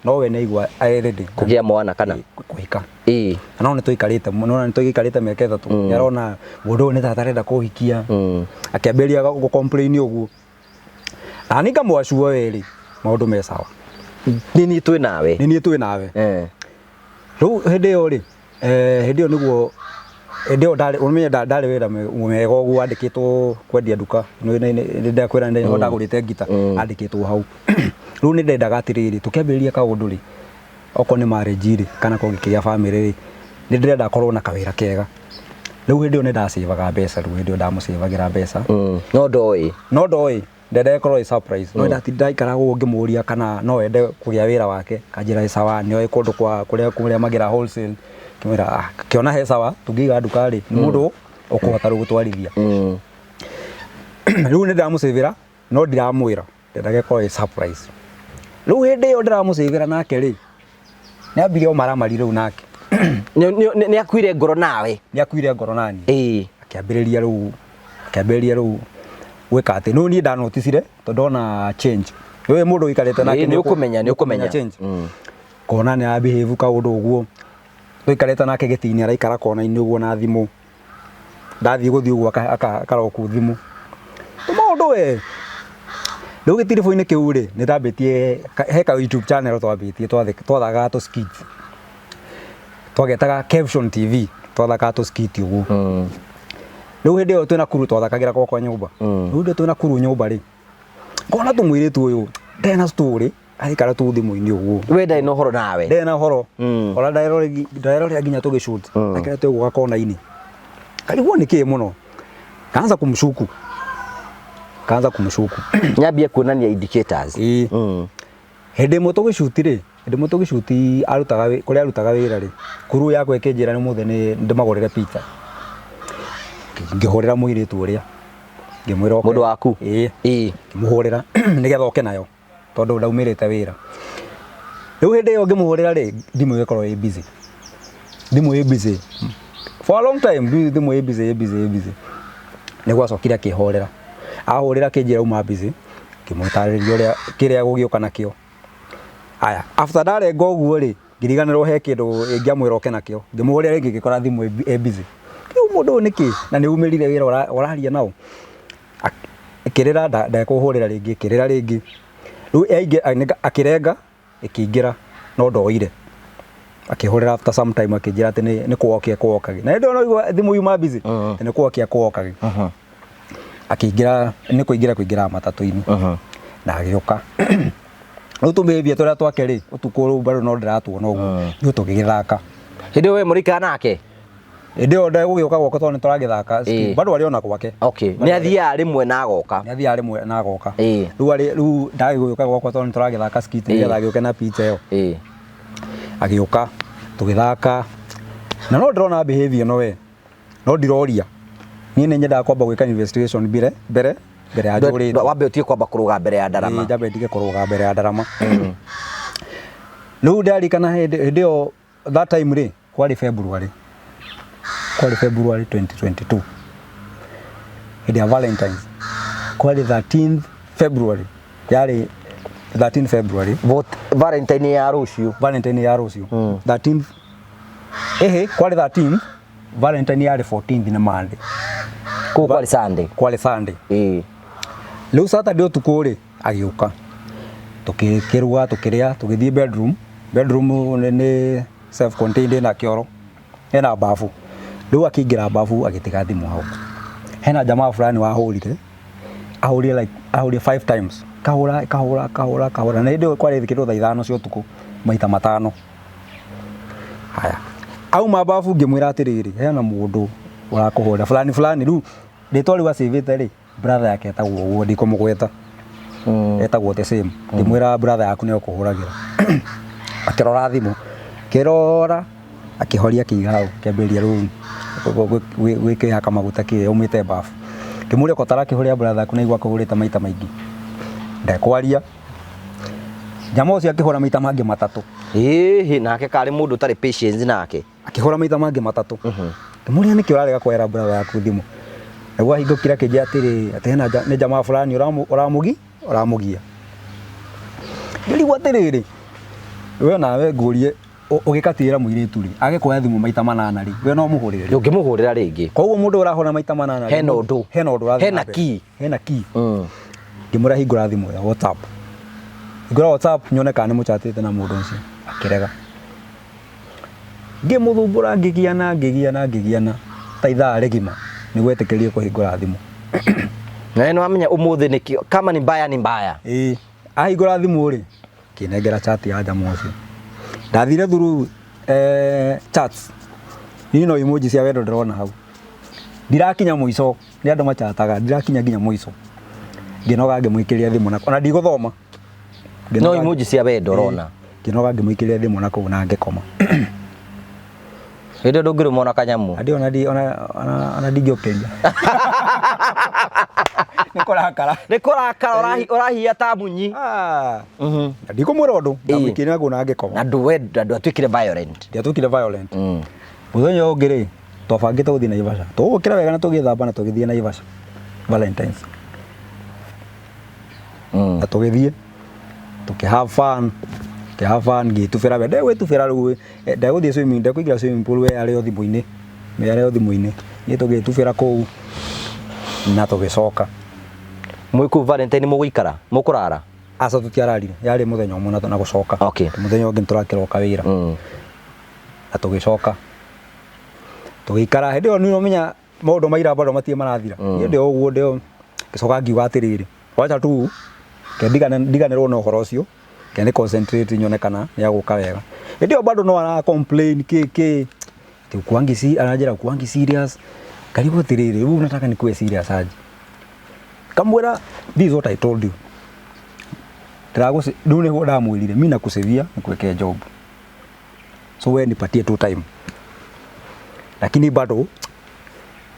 no we nĩ aigua arĩ ready Kũgĩa mwana kana. kũhika. Ĩĩ. Na no nĩ tũikarĩte mũno na nĩ tũikarĩte mĩaka 3 nĩ arona mũndũ ũyũ nĩ ta atarenda kũhikia akĩambĩrĩria gũ complain ũguo na niĩ ngamwacua werĩ maũndũ me sawa Nĩ niĩ twĩ nawe. nĩ niĩ twĩ nawe Eh. rĩu hĩndĩ ĩyo rĩ hĩndĩ ĩyo nĩguo hĩndĩ ĩyo ndarĩ ũmenye ndarĩ wĩra mwega ũguo andĩkĩtwo kwendia nduka nĩ ndakwĩra nĩ ndagũrĩte ngita andĩkĩtwo hau rĩu nĩ ndendaga atĩrĩrĩ tũkĩambĩrĩria kaũndũ rĩ okorwo nĩ marriage rĩ kana kũngĩkĩgĩa family rĩ nĩ ndĩrenda akorwo na kawĩra kega rĩu hĩndĩ ĩyo nĩ ndacĩvaga mbeca rĩu hĩndĩ ĩyo ndamũcĩvagĩra mbeca No ndoĩ. no ndoĩ ndenda ĩkorwo ĩ surprise no ndaikaraga ũguo ngĩmũria kana no ende kũgĩa wĩra wake kanjĩra ĩ sawa nĩoĩ kũndũ kwa kũrĩa kũrĩa magĩra wholesale ngĩmwĩra ah kĩona he sawa tũngĩiga nduka rĩ nĩ mũndũ ũkũhota rĩu gũtwarithia rĩu nĩ ndĩramũcĩvĩra no ndiramwĩra ndendaga ĩkorwo ĩ surprise rĩu hĩndĩ ĩyo ndĩramũcĩvĩra nake rĩ nĩ ambirie ũmaramari rĩu nake Nĩ akuire ngoro nawe. nĩ akuire ngoro nani Ĩĩ. Akĩambĩrĩria rĩu gwĩka atĩ no niĩ ndanoticire tondũ ndona change. Wewe mũndũ ũikarĩte nake. Nĩ ũkũmenya, nĩ ũkũmenya. Change. Kona nĩ arabehave kaũndũ ũguo, tũikarĩte nake gĩtĩ-inĩ, araikara kona-inĩ ũguo na thimũ, ndathiĩ gũthiĩ ũguo akaroku thimũ maũndũ we. Rĩu gĩtiribũ-inĩ kĩu rĩ, nĩ ndambĩtie he ka YouTube channel twambĩtie, twathakaga tũ skit, twagetaga Caption TV, twathakaga tũ skit ũguo. Rĩu hĩndĩ ĩyo twĩna kuru twathakagĩra gwakwa nyũmba. Rĩu hĩndĩ ĩyo twĩna kuru nyũmba rĩ, ngona tũmũirĩtu ũyũ ndarĩ na story, araikara tu thimũ-inĩ ũguo. We ndarĩ na ũhoro nawe. Ndarĩ na ũhoro. Ona ndarerorera nginya tũgĩshoot, aikarĩte ũguo gakona-inĩ, karigwo nĩ kĩ mũno, kaanza kumshuku, kaanza kumshuku. Nyambie kuonania indicators. Ĩĩ. Hĩndĩ ĩmwe tũgĩshoot rĩ, hĩndĩ ĩmwe tũgĩshoot, arutaga kũrĩa arutaga wĩra rĩ, kuru yakwa ĩkĩnjĩra nĩ mũthĩ nĩ ndĩmagũrĩre pizza. Ngĩhũrĩra mũirĩtu ũrĩa, ngĩmwĩra oke. Mũndũ waku? Ĩĩ. Ĩĩ. Ngĩmũhũrĩra nĩgetha oke nayo tondũ ndaumĩrĩte wĩra. Rĩu hĩndĩ ĩyo ngĩmũhũrĩra rĩ, thimũ ĩgĩkorwo ĩ busy, thimũ ĩ busy for a long time, thimũ ĩ busy, ĩ busy, ĩ busy. Nĩ gwacokire akĩhorera, ahũrĩra akĩnjĩra uma busy, ngĩmũtarĩria ũrĩa kĩrĩa gũgĩũka nakĩo. Aya, after ndarenga ũguo rĩ, ngĩriganĩrwo he kĩndũ ingĩamwĩra oke nakĩo. Ngĩmũhũrĩra rĩngĩ, ngĩkora thimũ ĩ busy. Rĩu mũndũ ũyũ nĩkĩ na nĩ umĩrire wĩra ũraria nao? Ĩkĩrĩra, ndekũhũrĩra rĩngĩ, ĩkĩrĩra rĩngĩ. Rĩu akĩrenga, ĩkĩingĩra no ndoire. Akĩhũrĩra after some time, akĩnjĩra atĩ nĩ kũwoki ekũwokagi, na hĩndĩ ĩyo no igua thimũ yuma busy, atĩ nĩ kũwoki ekũwokagi. Akĩingĩra, nĩ kũingĩra kũingĩra matatũ-inĩ na agĩũka. Rĩu tũmĩhĩbia tũrĩa twake rĩ, ũtukũ rĩu bado no ndĩratuona ũguo, rĩu tũgĩgĩthaka. Hĩndĩ ĩyo we mũrĩikara nake? Hĩndĩ ĩyo ndegũgĩũka gwakwa tondũ nĩ tũragĩthaka. Bado arĩ ona gwake. Okay, nĩ athiaga rĩmwe na agoka. Nĩ athiaga rĩmwe na agoka. Rĩu arĩ rĩu ndagĩgũka gwakwa tondũ nĩ tũragĩthaka skit, nĩgetha agĩũke na pizza ĩyo. Agĩũka, tũgĩthaka, na no ndĩrona behavior ĩno we, no ndiroria. Niĩ nĩ nyendaga kwamba gwĩka investigation mbere ya njũrĩte. Wambe ũtige kwamba kũrũga mbere ya ndarama. Ĩĩ, njambe ndige kũrũga mbere ya ndarama. Rĩu ndarikana hĩndĩ ĩyo, that time rĩ, kwarĩ February 2022, hĩndĩ ya Valentines, kwarĩ 13th February, yarĩ 13 February. Valentine ya rũciũ. Valentine ya rũciũ, 13th. Ĩhĩ, kwarĩ 13th, Valentine yarĩ 14th, nĩ Monday. Kũu kwarĩ Sunday. Kwarĩ Sunday. Rĩu Saturday ũtukũ rĩ, agĩũka, tũkĩruga, tũkĩrĩa, tũgĩthiĩ bedroom. Bedroom nĩ self contained, ĩna kĩoro, ĩna bafu. Rĩu akĩingĩra bafu, agĩtiga thimũ hau. Hena jamaa fulani wahũrire, ahũrire like ahũrire five times, kahũra, kahũra, kahũra, kahũra, na hĩndĩ ĩyo kwarĩ kĩndũ thaa 5 cia ũtukũ, maita matano. Haya, auma bafu, ngĩmwĩra atĩrĩrĩ, hena mũndũ ũrakũhũrĩra fulani fulani. Rĩu rĩtwa rĩu acĩvĩte rĩ, brother yake etagwo ũguo, ndikũmũgweta, etagwo the same. Ngĩmwĩra brother yaku nĩwe ũkũhũragĩra. Akĩrora thimũ, akĩrora, akĩhoria, akĩiga hau, akĩambĩrĩria rĩu gwĩkĩhaka maguta kĩ aumĩte bafu. Ngĩmũria ko tarakĩhũrĩra brother yaku, na igua akũhũrĩte maita maingĩ. Ndekwaria. Jamaa ũcio akĩhũra maita mangĩ matatũ. Ĩhĩ, nake karĩ mũndũ ũtarĩ patience nake. Akĩhũra maita mangĩ matatũ. Ngĩmũria nĩkĩ ũrarega kuoera brother yaku thimũ. Nĩguo ahingũkire, akĩnjĩra atĩrĩ, atĩ hena nĩ jamaa fulani ũramũgi ũramũgia. Ngĩrigwo atĩrĩrĩ, we nawe ngũrie, ũgĩkatigĩra mũirĩtu rĩ, agĩkuoya thimũ maita manana rĩ, we no mũhũrĩre rĩ? Ũngĩmũhũrĩra rĩngĩ. Koguo mũndũ ũrahũra maita manana rĩ, Hena ũndũ. Hena ũndũ ũrathiĩ Hena na mbere. key. Hena key. Ngĩmwĩra hingũra thimũ ya WhatsApp, hingũra WhatsApp nyone kana nĩ mũchatĩte na mũndũ ũcio. Akĩrega. Ngĩmũthumbũra, ngĩgiana, ngĩgiana, ngĩgiana ta ithaa rĩgima nĩguo etĩkĩrie kũhingũra thimũ. Na we nĩ wamenya ũmũthĩ nĩkĩo kama ni mbaya ni mbaya. Ĩĩ, ahingũra thimũ rĩ, kĩnengera chat ya jamaa ũcio. Ndathire through chats, niĩ no emoji cia wendo ndĩrona hau. Ndirakinya mũico, nĩ andũ machataga, ndirakinya nginya mũico, ngĩnoga, ngĩmũikĩria thimũ na ona ndigũthoma. No emoji cia wendo ũrona. Ngĩnoga, ngĩmũikĩria thimũ na kũu na ngĩkoma. Hĩndĩ ĩyo ndũngĩrũmwo na kanyamũ. Andi ona ndi ona ona ona ndingĩũkĩria nĩ kũrakara. Nĩ kũrakara, ũrahia ta munyi. Ah. Na ndikũmwĩra ũndũ, ndamũikĩria na kũu na ngĩkoma. Na ndũ we ndwatuĩkire violent. Ndiatuĩkire violent. Mũthenya ũngĩ rĩ, Twabangĩte gũthiĩ Naivasha. Tũgũkĩra wega na tũgĩthamba na tũgĩthiĩ Naivasha. Valentines. Na tũgĩthiĩ tũkĩ have fun, tũkĩ have fun ngĩtubĩra we ndegwĩtubĩra rĩu eh, ndegũthiĩ swimming ndekũingĩra swimming pool we arĩ o thimũ-inĩ we arĩ o thimũ-inĩ niĩ tũgĩtubĩra kũu na tũgĩcoka. Mwĩ kũu Valentine mũgũikara mũkũrara? Aca tũtiararire, yarĩ mũthenya ũmwe na gũcoka. Okay. Mũthenya ũngĩ nĩtũrakĩroka wĩra. Na tũgĩcoka tũgĩikara hĩndĩ ĩyo nĩ ũramenya maũndũ ma ira bado matirĩ marathira. Niĩ ndĩ o ũguo ndĩ o ngĩcoka ngiuga atĩrĩrĩ, wacha tu reke ndiganĩrwo na ũhoro ũcio, reke nĩ concentrate nyone kana nĩ egũka wega. Hĩndĩ ĩyo bado no ara complain kĩ kĩ, atĩ hukuangi si aranjĩra hukuangi serious, ngarigwo atĩrĩrĩ, rĩu unataka nikuwe serious aje? Ngamwĩra this is what I told you. Ndĩragũ rĩu nĩguo ndamwĩrire, mi nakusevia nikuwekee job. So we nipatie tu time. Lakini bado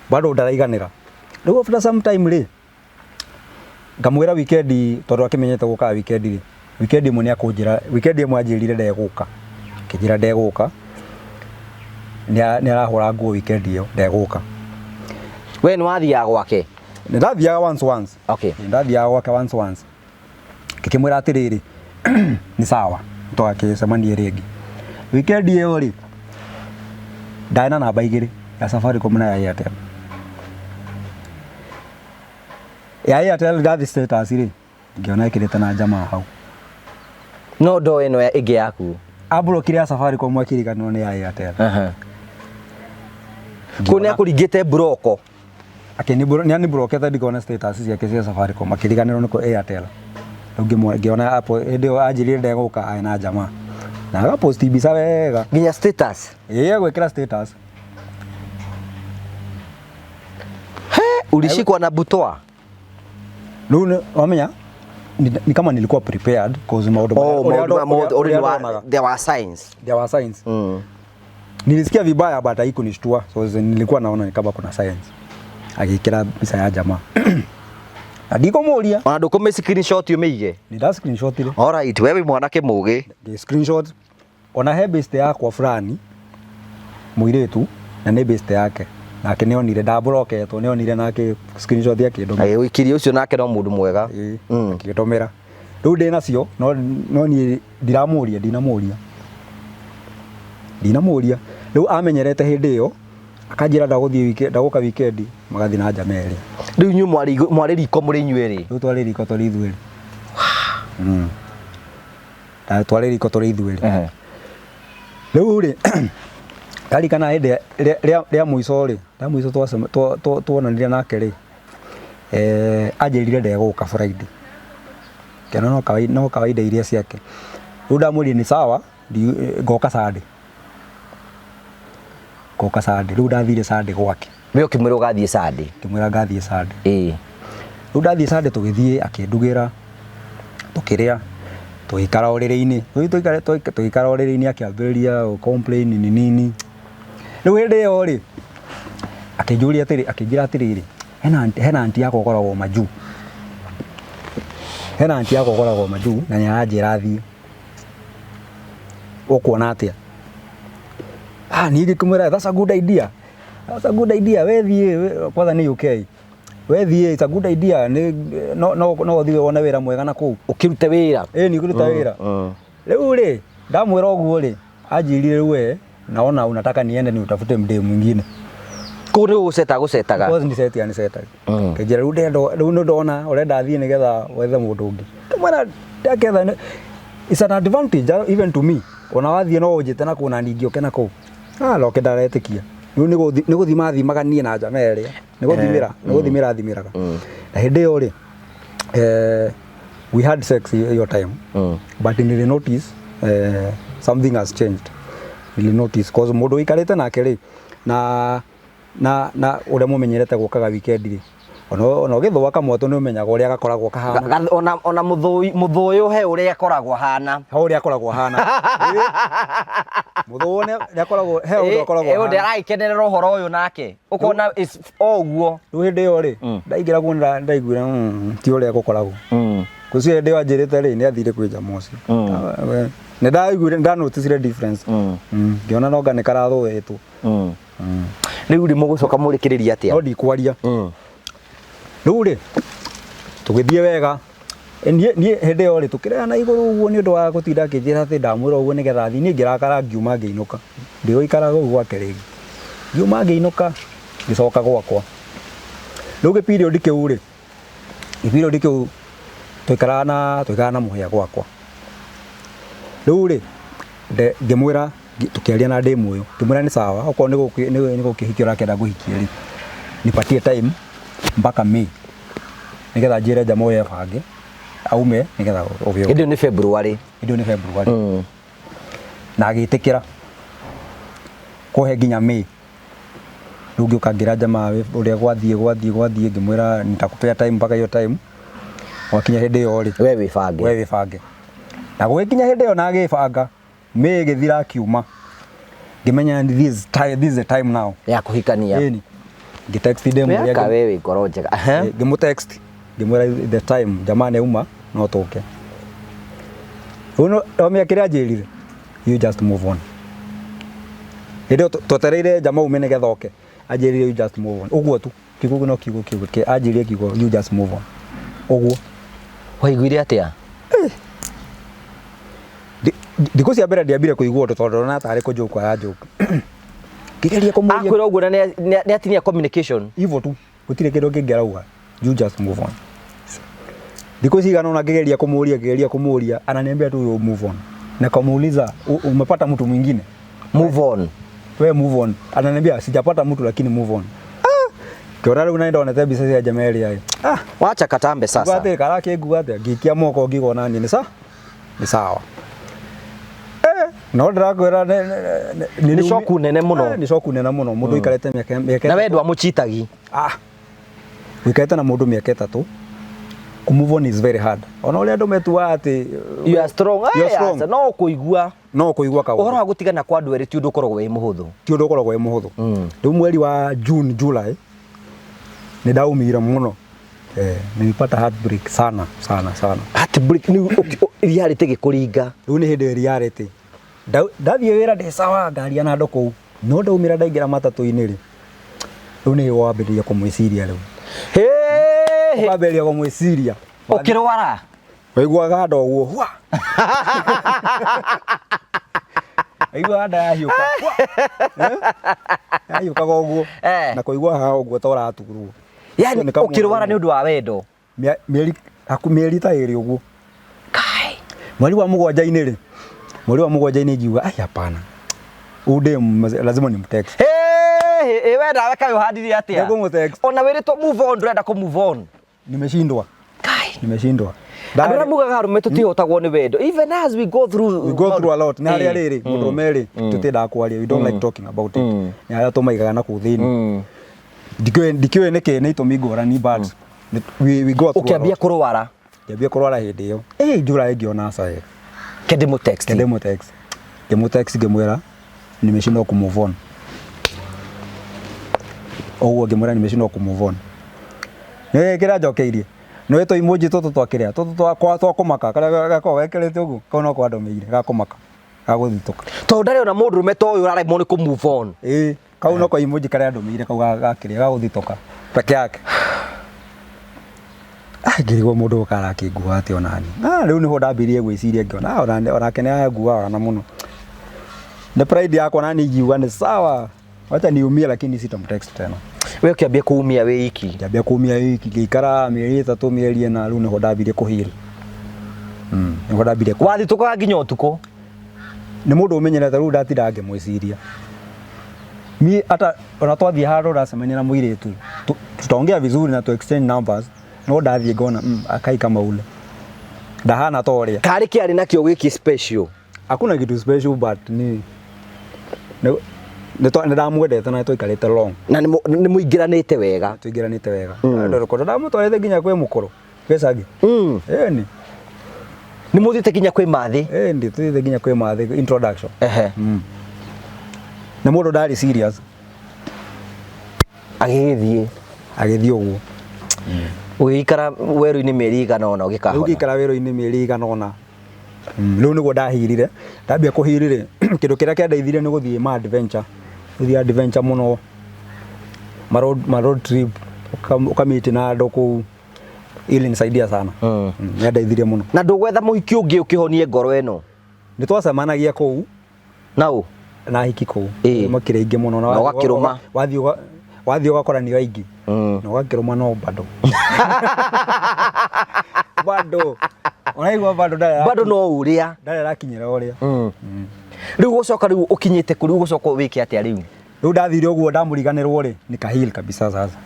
bado ndaraiganĩra. Rĩu after some time rĩ, ngamwĩra weekend tondũ akĩmenyete gũkaga weekend rĩ, weekend ĩmwe nĩ akũnjĩra, weekend ĩmwe anjĩrire ndegũka. Akĩnjĩra ndegũka, nĩ arahũra nguo weekend ĩyo ndegũka. We nĩ wathiaga gwake? Nĩ ndathiaga once once. Okay. Nĩ ndathiaga gwake once once. Ngĩkĩmwĩra atĩrĩrĩ, nĩ sawa tũgakĩcemanie rĩngĩ. Weekend ĩyo rĩ, ndarĩ na namba igĩrĩ, ya Safaricom na ya Airtel. Ya Airtel ndathiĩ status rĩ, ngĩona ĩkĩrĩte na jamaa hau. No ndoĩ ĩno ĩngĩ yaku. Amburokire ya Safaricom akĩriganĩrwo nĩ ya Airtel. Kũu nĩ akũringĩte mburoko. Akĩnĩ anibrokete ndikone status ciake cia Safaricom akĩriganĩrwo nĩ kũ Airtel. Rĩu ngĩona hapo hĩndĩ ĩyo anjĩrire ndegũka arĩ na jamaa. Na agaposti mbica wega. Nginya status. Ĩĩ agwĩkĩra status. Ulishikwa na butwa. Rĩu wamenya ni kama nilikuwa prepared cause maũndũ Oh, maũndũ ma maũndũ already wa there were signs. There were signs. Nilisikia vibaya but haikunishtua. So nilikuwa naona ni kama kuna signs. Agĩkĩra mbica ya jamaa. Na ndikũmũria. Ona ndũkũmĩ screenshot ũmĩige. Nĩ nda screenshot ire. Alright, we wĩ mwanake mũgĩ. Ngĩ screenshot. Ona he best yakwa fulani mũirĩtu na nĩ best yake. Nake nĩ onire ndamburoketwo nĩ onire nake screenshot akĩndũmĩra. Ĩ ũikirie ũcio nake no mũndũ mwega. Ĩĩ, akĩndũmĩra. Rĩu ndĩ nacio no no niĩ ndiramũria ndinamũria. Ndinamũria. Rĩu amenyerete hĩndĩ ĩyo akanjĩra ndagũthiĩ weekend ndagũka weekend magathiĩ na njama ĩrĩa. Rĩu inyuĩ mwarĩ mwarĩ riko mũrĩ inyuĩ erĩ. Rĩu twarĩ riko tũrĩ ithuerĩ. Na twarĩ riko tũrĩ ithuerĩ. Rĩu rĩ ndarikana hĩndĩ rĩa mũico rĩ, rĩa mũico tuonanire nake rĩ, anjĩrire ndegũka Friday. Ngĩona no kawaida, no kawaida iria ciake. Rĩu ndamwĩrire nĩ sawa, ngoka Sunday. Ngoka Sunday. Rĩu ndathire Sunday gwake. We ũkĩmwĩra ũgathiĩ Sunday. Ngĩmwĩra ngathiĩ Sunday. Ĩĩ. Rĩu ndathiĩ Sunday tũgĩthiĩ akĩndugĩra, tũkĩrĩa, tũgĩikara ũrĩrĩ-inĩ. Rĩu tũgĩikara ũrĩrĩ-inĩ akĩambĩrĩria gũ complain nini nini. Rĩu hĩndĩ ĩyo rĩ, akĩnjũria atĩrĩ, akĩnjĩra atĩrĩrĩ, hena aunty yakwa ũkoragwo majuu. Hena aunty yakwa ũkoragwo majuu na nĩ aranjĩra thiĩ. Ũkuona atĩa? Ah, niĩ ngĩkĩmwĩra that's a good idea. That's a good idea. We thiĩ, kwanza nĩ UK. We thiĩ, it's a good idea. Nĩ no no no ũthiĩ wone wĩra mwega na kũu. Ũkĩrute wĩra. Ĩĩ nĩ kũruta wĩra. Rĩu rĩ, ndamwĩra ũguo rĩ, anjĩrire rĩu we, naona unataka niende ni utafute mdee mwingine. Kũu nĩ gũceta gũcetaga. Because ni seti ni seta. Kĩnjĩra rĩu ndenda rĩu nĩ ndona ũrenda thiĩ nĩgetha wethe mũndũ ũngĩ. Ndamwĩra ndaketha it's an advantage even to me. Ona wathiĩ no ũnjĩte na kũu na ningĩũke na kũu. Ah, loke ndaretĩkia. Rĩu nĩ gũthima thimaga niĩ na njama ĩrĩa. Nĩ gũthimĩra, nĩ gũthimĩra thimĩraga. Na hĩndĩ ĩyo rĩ, we had sex hiyo time. But nili notice something has changed. Nili notice cause mũndũ ũikarĩte nake rĩ, na na na ũrĩa mũmenyerete gũkaga weekend rĩ, ona ũgĩthũa kamwatũ nĩ ũmenyaga ũrĩa gakoragwo kahana. Ona ona mũthũyũ he ũrĩa akoragwo ahana. He ũrĩa akoragwo ahana. Mũthũyũ nĩ akoragwo he ũndũ akoragwo ahana. Ũndũ aragĩkenerera ũhoro ũyũ nake. Ũkona o ũguo. Rĩu hĩndĩ ĩyo rĩ, ndaingĩra kuo ndaiguire ti ũrĩa gũkoragwo. Kũcio hĩndĩ ĩyo anjĩrĩte rĩ, nĩ athire kwĩ jamaa ũcio. Nĩ ndaiguire, nĩ ndanoticire difference. Ngĩona nonga nĩ karathũĩtwo. Rĩu rĩ mũgũcoka mũrĩkĩrĩria atĩa? No ndikwaria. Rĩu rĩ tũgĩthiĩ wega. Niĩ niĩ hĩndĩ ĩyo rĩ tũkĩrera na igũrũ ũguo nĩ ũndũ wa gũtinda akĩnjĩra atĩ ndamwĩra ũguo nĩgetha athiĩ. Niĩ ngĩrakara ngiuma ngĩinũka. Ndigũikara kũu gwake rĩngĩ. Ngiuma ngĩinũka ngĩcoka gwakwa. Rĩu gĩ period kĩu rĩ, gĩ period kĩu twaikaraga na mũhĩa gwakwa. Rĩu rĩ ngĩmwĩra tũkĩaria na ndĩ muoyo, ngĩmwĩra nĩ sawa okorwo nĩ gũkĩhikia ũrakĩenda ngũhikie rĩ, nipatie time mpaka May nĩgetha njĩre jamaa ũyũ ebange aume nĩgetha ũgĩũke. Hĩndĩ ĩyo nĩ February. Hĩndĩ ĩyo nĩ February. Na agĩtĩkĩra kũhe nginya May. Rĩu ngĩũka ngĩra jamaa ũrĩa gwathiĩ gwathiĩ gwathiĩ ngĩmwĩra nitakupea time mpaka hiyo time. Gwakinya hĩndĩ ĩyo rĩ, We wĩbange. We wĩbange. Na gũgĩkinya hĩndĩ ĩyo na agĩbanga, May ĩgĩthira akiuma. Ngĩmenya this time, this is the time now. Ya kũhikania. Ĩni. Ngĩ-text ndĩ mũrĩa Weka we wĩ ngoro njega. Ngĩmũ-text ngĩmwĩra the time jamaa nĩ auma no tũke. Rĩu no omia kĩrĩa anjĩrire, you just move on. Hĩndĩ ĩyo twetereire jamaa aume nĩgetha oke, anjĩrire you just move on. Ũguo tu, kiugo no kiugo kiugo anjĩrire kiugo you just move on. Ũguo. Waiguire atĩa? Thikũ cia mbere ndiambire kũigua ũndũ tondũ ndona tarĩ kũnjũkwo aranjũka. Ngĩgeria kũmũria. Akwĩra ũguo na nĩ atinia communication. Hivyo tu, gũtirĩ kĩndũ kĩngĩ arauga. You just move on. Thikũ cigana ũna ngĩgeria kũmũria, ngĩgeria kũmũria, ananiambia tu you move on. Nikamuuliza umepata mtu mwingine? Move on. We move on. Ananiambia sijapata mtu lakini move on. Ngĩona rĩu na ndonete mbica cia jamaa ĩrĩa ĩ. Wacha katambe sasa. Ngwatĩ karakĩngua atĩa? Ngĩikia moko ngĩigua nani nĩ sa nĩ sawa. No ndĩrakwĩra Nĩ shock nene mũno. Nĩ shock nene mũno. Mũndũ ũikarĩte mĩaka Na we ndwamũchitagi. Ũikarĩte na mũndũ mĩaka 3. Kũ move on is very hard. Ona ũrĩa andũ metuaga atĩ You are strong. You are strong. Aca, no kũigua. No kũigua kaũndũ. Ũhoro wa gũtigana kwa andũ erĩ ti ũndũ ũkoragwo wĩ mũhũthũ. Ti ũndũ ũkoragwo wĩ mũhũthũ. Rĩu mweri wa June, July nĩ ndaumire mũno. Nilipata heartbreak sana sana sana. Heartbreak nĩ reality gĩkũringa. Rĩu nĩ hĩndĩ reality. Ndathiĩ wĩra ndĩ sawa ngaria na andũ kũu. No ndaumĩra ndaingĩra matatũ-inĩ rĩ. Rĩu nĩ wambĩrĩria kũmwĩciria rĩu. Hĩ! Wambĩrĩria kũmwĩciria. Ũkĩrwara? Waiguaga nda ũguo. Hwa! Waiguaga nda yahiũka. Hwa! Yahiũkaga ũguo. Na kũigua haha ũguo ta ũraturwo. Yani Nĩ kamũndũ ũkĩrwara nĩ ũndũ wa wendo. Mĩeri haku mĩeri ta ĩrĩ ũguo. Kai. Mweri wa mũgwanja-inĩ rĩ. Mweri wa mũgwanja-inĩ ngiuga ai hapana. Huyu dem lazima nimtext. Hey, hey, we nawe kaĩ ũhandire atĩa? Nĩngũmũtext. Ona wĩrĩtwo move on ndũrenda kũ move on. Nimeshindwa. Kai. Nimeshindwa. Andũ arĩa mugaga arũme tũtihotagwo nĩ wendo. Even as we go through We go through a lot. Nĩ harĩa rĩrĩ mũndũrũme rĩ tũtiendaga kwaria. We don't like talking about it. Nĩ harĩa tũmaigaga na kũu thĩinĩ. Ndikĩũĩ nĩkĩ nĩ itũmi ngũrani but we go through a Ũkĩambia lot. kũrwara. Ngĩambia kũrwara hĩndĩ ĩyo. Njura ĩngĩona aca wega. Kende mũtext. Kende mũtext. Ngĩmũtext ngĩmwĩra nimeshindwa ku move on. Ũguo ngĩmwĩra nimeshindwa ku move on. Nĩ kĩrĩa njokeirie. Nĩ tũ emoji tũtũ twakĩrĩa tũtũ twa kũmaka karĩa gakoragwo gekĩrĩte ũguo kau no kwandũmĩire ga kũmaka ga gũthitũka. Tondũ ndarĩ ona mũndũrũme ta ũyũ ũraremwo nĩ kũ move on. Ĩĩ kau no ka emoji karĩa andũmĩire kau gakĩrĩa ga gũthitũka peke yake. Ngĩrigwo mũndũ ũyũ karakĩngua atĩa onani. Rĩu nĩho ndambirie gwĩciria ngĩona onake nĩ anguaga na mũno. Nĩ pride yakwa nani ingiuga nĩ sawa. Wacha niumie lakini sitamtext tena. We ũkĩambia kũumia wĩ iki. Ngĩambia kũumia wĩ iki ngĩikara mĩeri 3 mĩeri 4 rĩu nĩho ndambirie kũ heal. Nĩho ndambirie kũ Wathitũkaga nginya ũtukũ. Nĩ mũndũ ũmenyerete rĩu ndatindaga ngĩmwĩciria. Mi hata ona twathiĩ handũ ndacemania na mũirĩtu tutaongea vizuri na tu exchange numbers no ndathiĩ ngona akai kama ule. Ndahana ta ũrĩa. Karĩ kĩarĩ nakĩo gĩkĩ special. Hakuna kitu special but ni nĩ ndamwendete na twaikarĩte long. Na nĩ mũingĩranĩte wega. Tũingĩranĩte wega. Ndũrĩ ndamũtwarĩte nginya kwĩ mũkũrũ. Gĩcagi. Ĩni. Nĩ mũthiĩte nginya kwĩ mathĩ. Ĩni tũthiĩte nginya kwĩ mathĩ introduction. Nĩ mũndũ ndarĩ serious. Agĩgĩthiĩ. Agĩthiĩ ũguo. Ũgĩikara werũ-inĩ mĩeri ĩigana ũna ũgĩkahona. Rĩu ngĩikara werũ-inĩ mĩeri ĩigana ũna. Rĩu nĩguo ndahirire. Ndambia kũhirire kĩndũ kĩrĩa kĩandeithirie nĩ gũthiĩ ma adventure. Gũthiĩ adventure mũno. Ma road trip ũkamiti na andũ kũu ilinisaidia sana. Nĩandeithirie mũno. Na ndũgwetha mũhiki ũngĩ ũkĩhonie ngoro ĩno? Nĩ twacemanagia kũu. Nau? Na hiki kũu. Ĩĩ. Makĩrĩ aingĩ mũno. Na ũgakĩrũma. Wathiĩ ũgakora nĩ aingĩ. Na ũgakĩrũma no bado. Bado. Ũraigua bado ndarĩ Bado no ũrĩa. Ndarĩ arakinyĩra ũrĩa. Rĩu gũcoka rĩu ũkinyĩte kũ rĩu gũcoka wĩke atĩa rĩu? Rĩu ndathire ũguo ndamũriganĩrwo rĩ, nika heal kabisa sasa.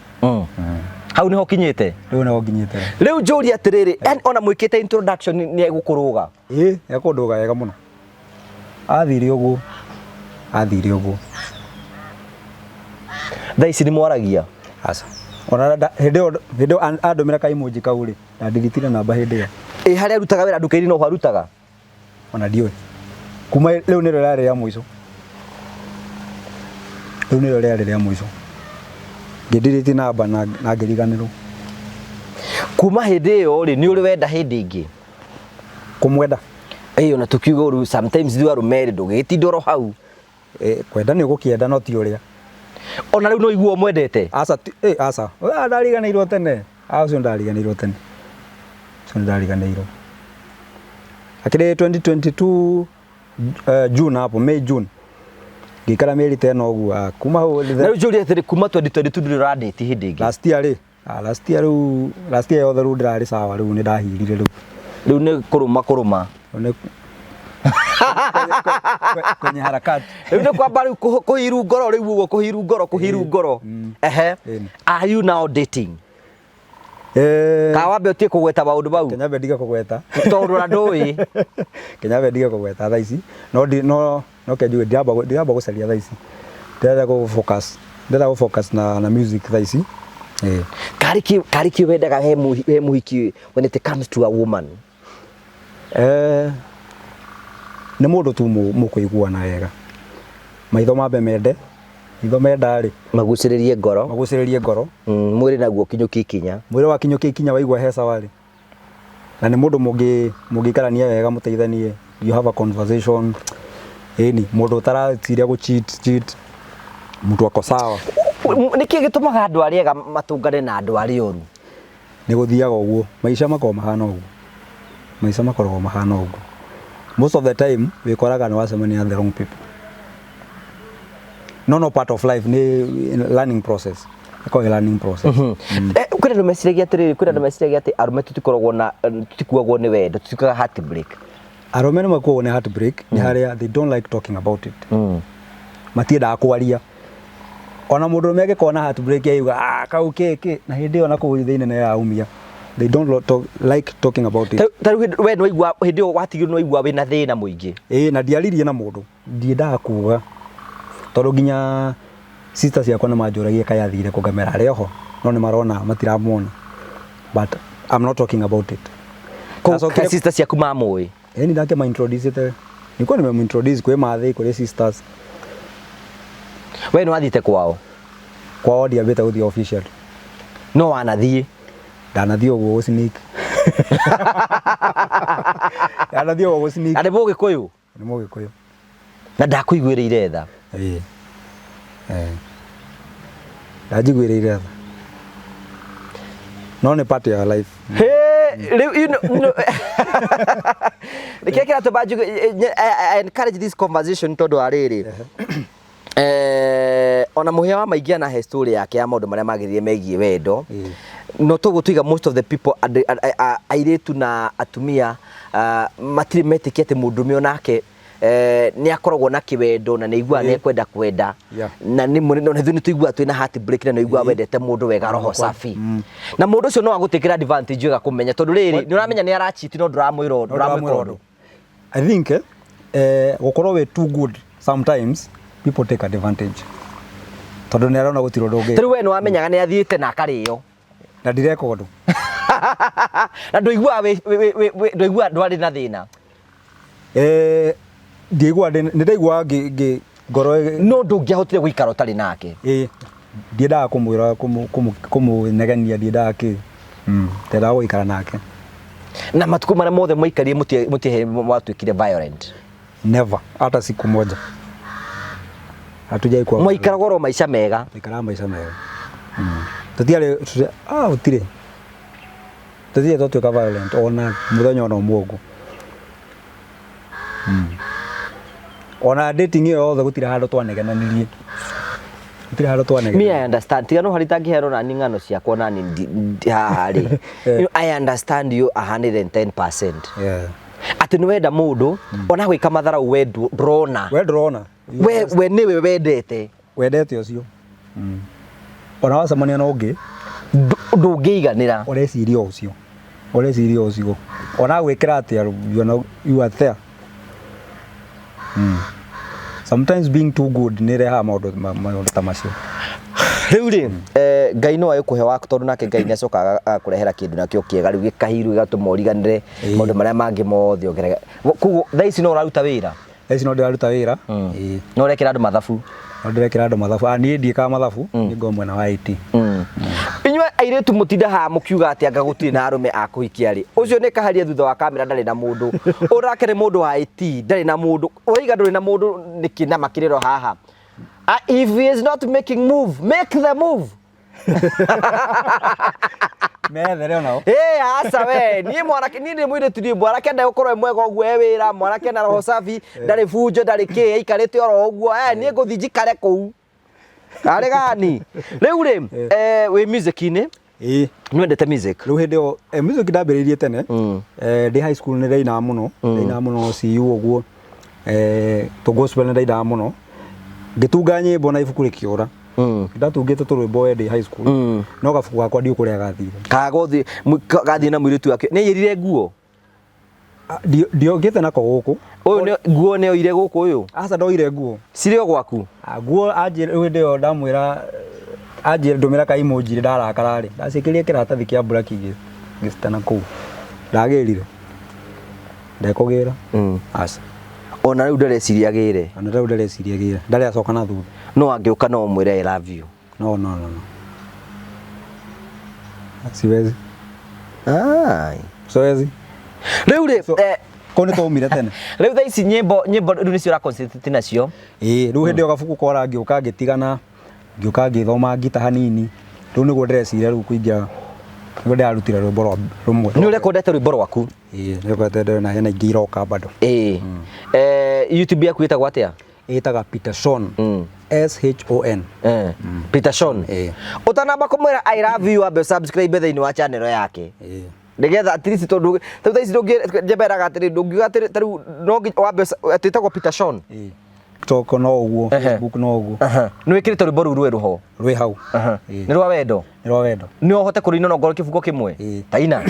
Hau nĩho ũkinyĩte? Rĩu nĩho nginyĩte. Rĩu njũrie atĩrĩrĩ, yani ona mwĩkĩte introduction nĩ egũkũrũga? Ĩĩ, ekũndũga wega mũno. Athire ũguo. Athire ũguo. Thaa ici nĩ mwaragia? Aca. Ona hĩndĩ ĩyo andũmĩra ka emoji kau rĩ, ndandiritire namba hĩndĩ ĩyo. Ĩ harĩa arutaga wĩra nduka-inĩ no ho arutaga? Ona ndiũĩ. Kuma rĩu nĩrĩo rĩarĩ rĩa mũico. Rĩu nĩrĩo rĩarĩ rĩa mũico. Ngĩndiriti namba na ngĩriganĩrwo. Kuma hĩndĩ ĩyo rĩ, nĩ ũrĩ wenda hĩndĩ ĩngĩ? Kũmwenda? Ĩĩ, ona tũkiuga ũru sometimes ithuĩ arũme rĩ, ndũgĩgĩtinda oro hau. Kwenda nĩ ũgũkĩenda no ti ũrĩa. Ona rĩu no igua ũmwendete? Aca, aca. Ndariganĩirwo tene. Ũcio ndariganĩirwo tene. Ũcio ndariganĩirwo. Akĩrĩ 2022 June hapo, May June. Ngĩikara mĩeri ta ĩno ũguo, kuma hau Na rĩu njũrie atĩrĩ, kuma 2022 ndũrĩ ũrandĩti hĩndĩ ĩngĩ? Last year rĩ, last year rĩu, last year yothe rĩu ndĩrarĩ sawa rĩu nĩ ndahirire rĩu. Rĩu nĩ kũrũma kũrũma. Rĩu nĩ kwenye harakati. Rĩu nĩ kwamba rĩu kũhiru ngoro rĩu ũguo, kũhiru ngoro, kũhiru ngoro. Ehe. Are you now dating? Ka wambe ũtige kũgweta maũndũ mau? Kenya ndige kũgweta. Tondũ ona ndũĩ. Kenya ndige kũgweta thaa ici. No no no kenjuge ndiramba gũcaria thaa ici. Ndĩrenda gũ focus. Ndĩrenda gũ focus na music thaa ici. Karĩ kĩ wendaga he mũhiki when it comes to a woman? Nĩ mũndũ tu mũkũiguana wega. Maitho mambe mende. Maitho menda rĩ. Magucĩrĩrie ngoro. Magucĩrĩrie ngoro. Mwĩrĩ naguo ũkinyũkie ikinya. Mwĩrĩ wakinyũkia ikinya waigua he sawa rĩ. Na nĩ mũndũ mũngĩikarania wega mũteithanie. You have a conversation. Ĩni, mũndũ ũtareciria gũ cheat, cheat. Mtu ako sawa. Nĩkĩ gĩtũmaga andũ arĩa ega matũngane na andũ arĩa oru? Nĩ gũthiaga ũguo. Maica makoragwo mahana ũguo. Maica makoragwo mahana ũguo. Most of the time wĩkoraga nĩ wacemania na the wrong people. No, no part of life ni learning process. Ĩkoragwo ĩ learning process. Kwĩna andũ meciragia atĩrĩrĩ, kwĩna andũ meciragia atĩ arũme tũtikoragwo na, tũtikuagwo nĩ wendo, tũtikuaga heartbreak. Arũme nĩ makuagwo nĩ heartbreak, nĩ harĩa they don't like talking about it. Matiendaga kwaria. Ona mũndũ ũrũme angĩkorwo na heartbreak aiuga, kau kĩ, na hĩndĩ ĩyo na kũu thĩinĩ nĩ yaumia. They don't like talking about it. Ta rĩu we nĩ waigua, hĩndĩ ĩyo watigirwo nĩ waigua wĩna thĩna mũingĩ. Ĩĩ, na ndiaririe na mũndũ. Ndiendaga kuga. Tondũ nginya sister ciakwa nĩ manjũragia kaĩ athire kũ, ngamera arĩ oho, no nĩ marona matiramuona. But I'm not talking about it. Kũ sister ciaku mamũĩ? Ĩĩ, nĩ ndake ma-introduce te. Nilikuwa nimem-introduce kwĩ mathĩ, kũrĩ sisters. We nĩ wathiĩte kwao? Kwao ndiambĩte gũthiĩ official. No wanathiĩ? Ndanathiĩ ũguo gũ-sneak. Ndanathiĩ ũguo gũ-sneak. Na nĩ Mũgĩkũyũ? Nĩ Mũgĩkũyũ. Na ndakũiguĩrĩire tha? Ĩĩ. Ndanjiguĩrĩire tha. No nĩ part ya life. Hey, rĩu, you know, no. Nĩkĩo kĩratũma njuge, I encourage this conversation tondũ wa rĩrĩ. Ona mũhĩa wa maingĩ anahe story yake ya maũndũ marĩa magĩrĩire megiĩ wendo. No toguo tuiga most of the people, airĩtu na atumia, matirĩ metĩkia atĩ mũndũrũme onake nĩ akoragwo na kĩwendo na nĩ aiguaga nĩ ekwenda kwenda. Na nĩ mũnene, ona ithuĩ nĩ tũiguaga twĩna heartbreak na nĩ ũiguaga wendete mũndũ wega roho safi. Na mũndũ ũcio no agũtĩkĩra advantage wega kũmenya tondũ rĩrĩ, nĩ ũramenya nĩ aracheat no ndũramwĩra ũndũ, ndũramwĩka ũndũ. I think gũkorwo wĩ too good sometimes people take advantage. Tondũ nĩ arona gũtirĩ ũndũ ũngĩ. Tarĩu we nĩ wamenyaga nĩ athiĩte na akarĩo. Na ndireka ũndũ. Na ndũiguaga ndũiguaga ndwarĩ na thĩna. Ndiaiguaga ndĩ, nĩ ndaiguaga ngĩ ngoro No ndũngĩahotire gũikara ũtarĩ nake. Ĩĩ, ndiendaga kũmwĩra, kũmũnegenia, ndiendaga kĩ. Ndendaga gũikara nake. Na matukũ marĩa mothe mwaikarire mwatuĩkire violent? Never, hata siku moja. Hatujai kuwa Mwaikaraga oro maica mega. Mwaikaraga maica mega. Tũtiarĩ ah gũtirĩ. Tũtirĩ twatuĩka violent ona mũthenya ona ũmwe ũguo. Ona dating ĩyo yothe gũtirĩ handũ twanegenanirie. Gũtirĩ handũ Me twanegenanirie. I understand. Tiga no harĩ itangĩheanwo nani ng'ano ciakwa nani haha rĩ. You know, I understand you 110%. Yeah. Atĩ nĩ wenda mũndũ ona gwĩka matharau we ndũrona. We ndũrona. We nĩwe wendete. Wendete ũcio. Ona wacemania na ũngĩ Ndũngĩiganĩra. Ũreciria ũcio. Ũreciria ũcio. Ona gwĩkĩra atĩa you are not, you are there. Sometimes being too good nĩ ĩrehaga maũndũ maũndũ ta macio. Rĩu rĩ, Ngai no agĩkũhe waku tondũ nake Ngai nĩ acokaga agakũrehera kĩndũ nakĩo kĩega rĩu gĩkahiru gĩgatũma ũriganĩre maũndũ marĩa mangĩ mothe ũgerega. Koguo thaa ici no ũraruta wĩra? Thaa ici no ndĩraruta wĩra. Ĩĩ. No ũrekĩra andũ mathabu? No ndĩrekĩra andũ mathabu. Ah, niĩ ndiĩkaga mathabu, niĩ ngoragwo mwena wa IT. Inyuĩ airĩtu mũtinda haha mũkiuga atĩ anga gũtirĩ na arũme a kũhikia rĩ, ũcio nĩ kaharia thutha wa kamera ndarĩ na mũndũ, ũrake nĩ mũndũ wa IT ndarĩ na mũndũ, ũraiga ndũrĩ na mũndũ nĩkĩ na makĩrĩro haha. Ah, if he is not making move, make the move. Methere onao. Ĩ aca we, niĩ mwanake, niĩ ndĩ mũirĩtu niĩ mwanake ndegũkorwo e mwega ũguo e wĩra, mwanake na roho safi, ndarĩ bunjo, ndarĩ kĩ, aikarĩte oro ũguo, eh, niĩ ngũthiĩ njikare kũu. Arĩ gani? Rĩu rĩ, eh, wĩ music-inĩ, Ĩĩ. nĩ wendete music? Rĩu hĩndĩ ĩyo music ndambĩrĩirie tene. Ndĩ high school nĩ ndainaga mũno, ndainaga mũno CU ũguo. Tũ gospel nĩ ndainaga mũno. Ngĩtunga nyĩmbo na ibuku rĩkĩũra. Ndatungĩte tũrwĩmbo we ndĩ high school. No gabuku gakwa ndiũĩ kũrĩa gathire. Kagothiĩ, gathiĩ na mũirĩtu wake. Nĩ aiyĩrire nguo? Ndiokĩte nako gũkũ. Ũyũ nĩ nguo nĩ oire gũkũ ũyũ? Aca ndoire nguo. Cirĩ o gwaku? Ah, nguo anjĩra rĩu hĩndĩ ĩyo ndamwĩra anjĩra ndũmĩra ka emoji ndarakara rĩ ndaciĩkĩrire kĩratathi kĩa mburaki ngĩcita na kũu ndagĩrire ndekũgĩra. Aca. Ona rĩu ndareciria agĩre. Ona rĩu ndareciria agĩre, ndarĩ acoka na thutha. No angĩũka no ũmwĩre I love you. No, no, no, no. Siwezi. Ai. Siwezi. Rĩu rĩ, So, kũu nĩ twaumire tene. Rĩu thaa ici nyĩmbo nyĩmbo rĩu nĩcio ũra concentrate nacio. Ĩĩ, rĩu hĩndĩ ĩyo gabuku kora ngĩũka ngĩtigana, ngĩũka ngĩthoma ngita hanini. Rĩu nĩguo ndĩreciria rĩu kũingĩra, nĩguo ndĩrarutire rwĩmbo rwa rũmwe. Nĩ ũrekondete rwĩmbo rwaku? Ĩĩ, nĩrekondete na hena ingĩ iroka bado. Ĩĩ. YouTube yaku ĩtagwo atĩa? Ĩtaga Peter Shon. S H O N. Peter Shon. Ũtanamba kũmwĩra I love you ambe subscribe thĩinĩ wa channel yake. Nĩgetha at least tondũ rĩu thaa ici ndũngĩ njemberaga atĩrĩ ndũngiuga atĩrĩ ta rĩu no nginya wambe atĩ ĩtagwo Peter Shon. TikTok no ũguo, Facebook no ũguo. Nĩ wĩkĩrĩte rwĩmbo rũu rwerũ ho? Rwĩ hau. Nĩ rwa wendo? Nĩ rwa wendo. Nĩ ũhote kũrũina na ngoro kĩbungo kĩmwe? Ta ina.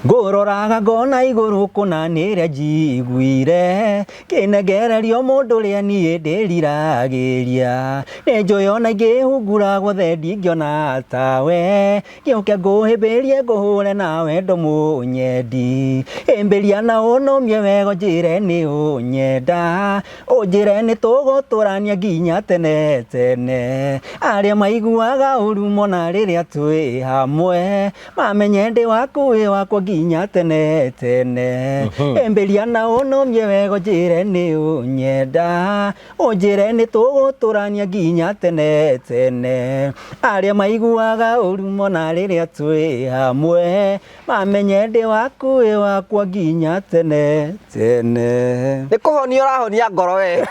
Ngũroraga ngona igũrũ kũna nĩrĩa njiguire kĩnengererio mũndũ ũrĩa niĩ ndĩriragĩria nĩ njũĩ ona ingĩhungura guothe ndingĩona tawe gĩũke ngũhĩmbĩrie ngũhũre na wendo mũnyendi hĩmbĩria na ũnũmie wega ũnjĩre nĩ ũnyenda ũnjĩre nĩ tũgũtũrania nginya tene tene arĩa maiguaga ũru mona rĩrĩa twĩ hamwe mamenye ndĩ waku wĩ wakwa nginya tene tene hĩmbĩria na ũnũmie wega ũnjĩre nĩ ũnyenda ũnjĩre nĩ tũgũtũrania nginya tene tene arĩa maiguaga ũru mona rĩrĩa twĩ hamwe mamenye ndĩ waku wĩ wakwa nginya tene tene. Nĩ kũhonia ũrahonia ngoro we.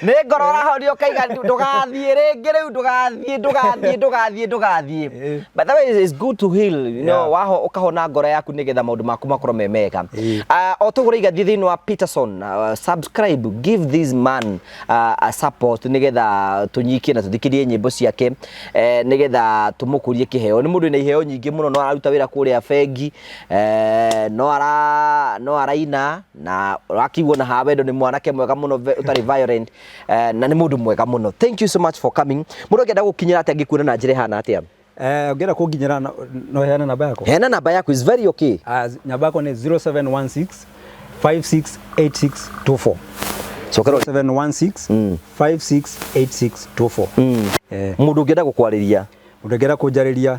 Nĩ ngoro ũrahonia ũkaiga ndũgathiĩ rĩngĩ rĩu ndũgathiĩ ndũgathiĩ ndũgathiĩ ndũgathiĩ. By the way, it's good to heal, you know, waho ũkahona ngoro yaku nĩgetha maũndũ maku makorwo me mega. O tũgũre igathiĩ thĩinĩ wa Peterson, subscribe, give this man a support nĩgetha tũnyikie na tũthikĩrie nyĩmbo ciake, nĩgetha tũmũkũrie kĩheo. Nĩ mũndũ wĩna iheo nyingĩ mũno, no araruta wĩra kũrĩa bengi, no ara no araina na wakĩiguo na haha wendo nĩ mwanake mwega mũno ũtarĩ violent, na nĩ mũndũ mwega mũno. Thank you so much for coming. Mũndũ angĩenda gũkinyĩra atĩa angĩkuona na njĩra ĩhana atĩa? Ũngĩenda kũnginyĩra no heane namba yakwa? Heana namba yaku, is very okay. Namba yakwa nĩ 0716 568624. Cokera. 0716 568624. Mũndũ ũngĩenda gũkwarĩria? Mũndũ ũngĩenda kũnjarĩria.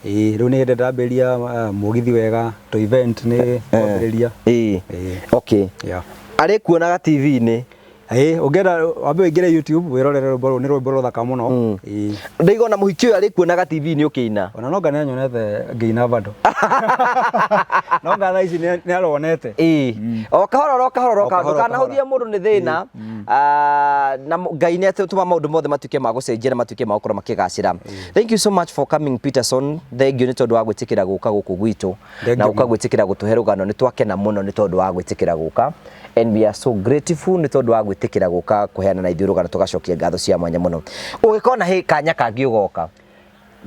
Ĩĩ, rĩu nĩ hĩndĩ ndambĩrĩria mũgithi wega, to event nĩ kwambĩrĩria. Okay. Yeah. Arĩkuonaga TV-inĩ. Ĩĩ, ũngĩenda wambe ũingĩre YouTube wĩrorere rwĩmbo rũu, nĩ rwĩmbo rũthaka mũno. Ĩĩ. Ndaigua ona mũhiki ũyũ arĩkuonaga TV-inĩ ũkĩina. Ona no nga nĩanyonete ngĩina bado. No nga thaa ici nĩaronete. Ĩĩ. O kahora oro kahora oro O kahora kahora, ndũkanahũthie kahora. mũndũ nĩ thĩna. Ah, na Ngai nĩ atũma maũndũ mothe matuĩke ma gũcenjia na matuĩke ma gũkorwo makĩgacĩra. Thank you so much for coming Peterson. Thank you nĩ tondũ wa gwĩtĩkĩra gũka gũkũ gwitũ Thank na you gũka mũno. gwĩtĩkĩra gũtũhe rũgano. Nĩ twakena mũno nĩ tondũ wa gwĩtĩkĩra gũka and we are so grateful nĩ tondũ wa gwĩtĩkĩra gũka kũheana na ithuĩ rũgano, tũgacokia ngatho cia mwanya mũno. Ũgĩkona hĩ kanya kangĩ ũgoka.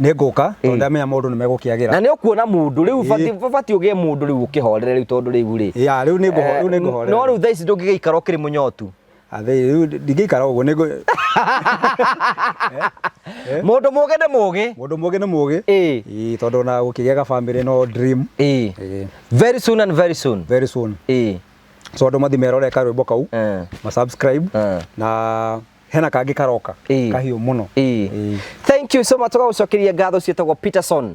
Nĩ ngũka tondũ Ĩĩ. ndamenya maũndũ nĩ megũkĩagĩra. Na nĩ ũkuona mũndũ rĩu. Ĩĩ. Bati ũgĩe mũndũ rĩu ũkĩhorere rĩu tondũ rĩu rĩ Ya, rĩu nĩ rĩu nĩ ngũhorera. No rĩu thaa ici ndũngĩgĩikara ũkĩrĩ mũnyotu. Athĩ rĩu ndingĩikara ũguo nĩ Mũndũ mũgĩ nĩ mũgĩ. Mũndũ mũgĩ nĩ mũgĩ. Ĩĩ. Ĩĩ, tondũ ona gũkĩgĩa gabamĩrĩ no dream. Ĩĩ. Ĩĩ. Very soon and very soon. Very soon. Ĩĩ. So andũ mathiĩ merore karwĩmbo kau, ma subscribe, na hena kangĩ karoka Ĩĩ. kahiũ mũno. Ĩĩ. Ĩĩ. Thank you so much, tũgagũcokeria ngatho. Ciĩtagwo Peterson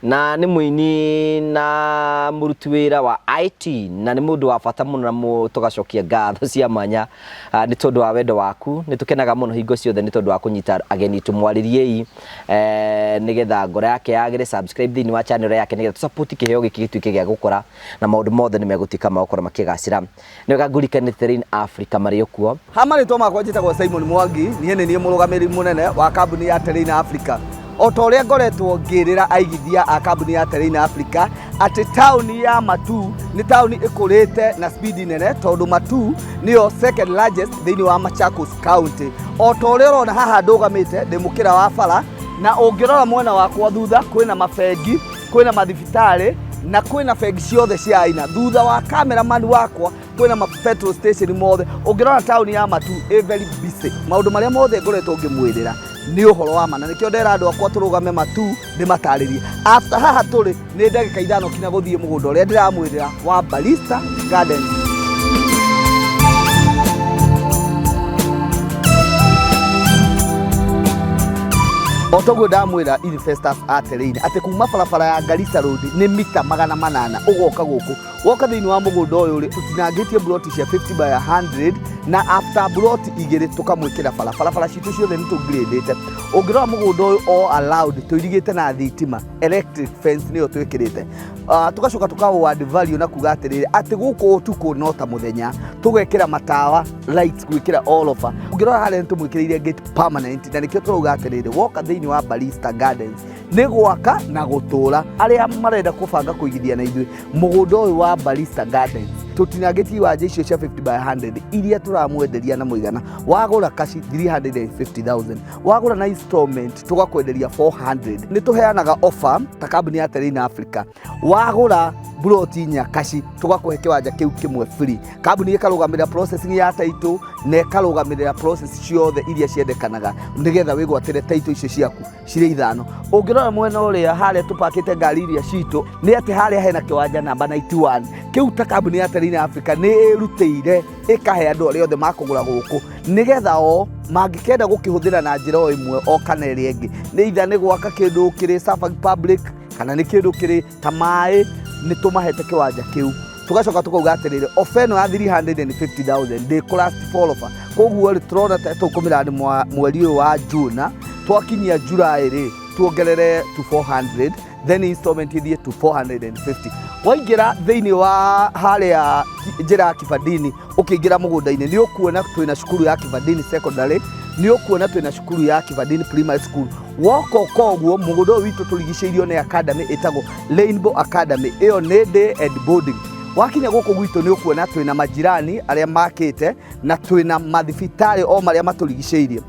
na nĩ mũini na mũruti wĩra wa IT na nĩ mũndũ wa bata mũno na tũgacokia ngatho cia mwanya nĩ tondũ wa wendo waku. Nĩ tũkenaga mũno hingo ciothe nĩ tondũ wa kũnyita ageni. Tũmwarĩriei nĩgetha ngoro yake yagĩre. Subscribe thĩinĩ wa channel yake nĩgetha tũsupport kĩheo gĩkĩ gĩtuĩke gĩa gũkũra na maũndũ mothe nĩ megũtuĩka ma gũkorwo makĩgacĩra. Nĩ wega ngũririkane Terrain Africa marĩ o kuo. Ha marĩtwa makwa njĩtagwo Simon Mwangi, niĩ nĩ niĩ mũrũgamĩrĩri mũnene wa kambuni ya Terrain Africa. O ta ũrĩa ngoretwo ngĩrĩra aigithia a kambuni ya Terrain Africa atĩ taũni ya Matuu nĩ taũni ĩkũrĩte na speed nene, tondũ Matuu nĩyo second largest thĩinĩ wa Machakos County. O ta ũrĩa ũrona haha ndũgamĩte ndĩ mũkĩra wa bara, na ũngĩrora mwena wakwa thutha kwĩna mabengi, kwĩna mathibitarĩ na kwĩna bengi ciothe cia aina. Thutha wa cameraman wakwa kwĩna ma petrol station mothe. Ũngĩrora taũni ya Matuu ĩ very busy. Maũndũ marĩa mothe ngoretwo ngĩmwĩrĩra nĩ ũhoro wa ma, na nĩkĩo ndera andũ akwa tũrũgame Matuu ndĩmatarĩrie. After haha tũrĩ nĩ ndagĩka 5 kinya gũthiĩ mũgũnda ũrĩa ndĩramwĩrĩra wa Barista Gardens. O toguo ndamwĩra investors a Terrain atĩ kuma barabara ya Garissa Road nĩ mita 800 ũgoka gũkũ. Woka thĩinĩ wa mũgũnda ũyũ rĩ, tũtinangĩtie buroti cia 50 by 100, na after buroti 2 tũkamwĩkĩra bara. Barabara citũ ciothe nĩ tũngirĩndĩte. Ũngĩrora mũgũnda ũyũ all allowed tũirigĩte na thitima, electric fence nĩyo twĩkĩrĩte. Tũgacoka tũka add value na kuga atĩrĩrĩ atĩ gũkũ ũtukũ no ta mũthenya, tũgekĩra matawa lights gwĩkĩra all over. Ũngĩrora harĩa nĩ tũmwĩkĩrĩire gate permanent, na nĩkĩo tũrauga atĩrĩrĩ woka thĩinĩ wa Barista Gardens nĩ gwaka na gũtũra. Arĩa marenda kũbanga kũigithia na ithuĩ mũgũnda ũyũ wa Barista Gardens, tũtinangĩtie iwanja icio cia 50 by 100 iria tũramwenderia na mũigana wagũra kaci 350,000, wagũra na installment tũgakwenderia 400. Nĩ tũheanaga offer ta kambuni ya Terrain Africa, wagũra buroti 4 kaci tũgakũhe kĩwanja kĩu kĩmwe free. Kambuni ĩkarũgamĩrĩra processing ya title na ĩkarũgamĩrĩra process ciothe iria ciendekanaga nĩgetha wĩgwatĩre title icio ciaku cirĩ 5. Ũngĩrora mwena ũrĩa harĩa tũpakĩte ngari iria citũ nĩ atĩ harĩa hena kĩwanja namba 91 kĩu ta kambuni ya Terrain Africa nĩ ĩrutĩire ĩkahe andũ arĩa othe makũgũra gũkũ nĩgetha o mangĩkenda gũkĩhũthĩra na njĩra o ĩmwe o kana ĩrĩa ĩngĩ, nĩ itha nĩ gwaka kĩndũ kĩrĩ serving public kana nĩ kĩndũ kĩrĩ ta maĩ, nĩ tũmahete kĩwanja kĩu. Tũgacoka tũkauga atĩrĩrĩ ofa ĩno ya 350,000 ndĩkũ last for offer, koguo rĩ tũrona ta tũkũmĩra mweri ũyũ wa June, twakinyia July rĩ tuongerere to 400, then installment ithiĩ to 450. Waingĩra thĩinĩ wa harĩa njĩra ya Kibandini ũkĩingĩra mũgũnda-inĩ nĩ ũkuona twĩna cukuru ya Kibandini Secondary, nĩ ũkuona twĩna cukuru ya Kibandini Primary School. Woka ũka ũguo mũgũnda ũyũ witũ tũrigicĩirio nĩ academy ĩtagwo Rainbow Academy, ĩyo nĩ day and boarding. Wakinya gũkũ gwitũ nĩ ũkuona twĩna majirani arĩa makĩte na twĩna mathibitarĩ o marĩa matũrigicĩirie.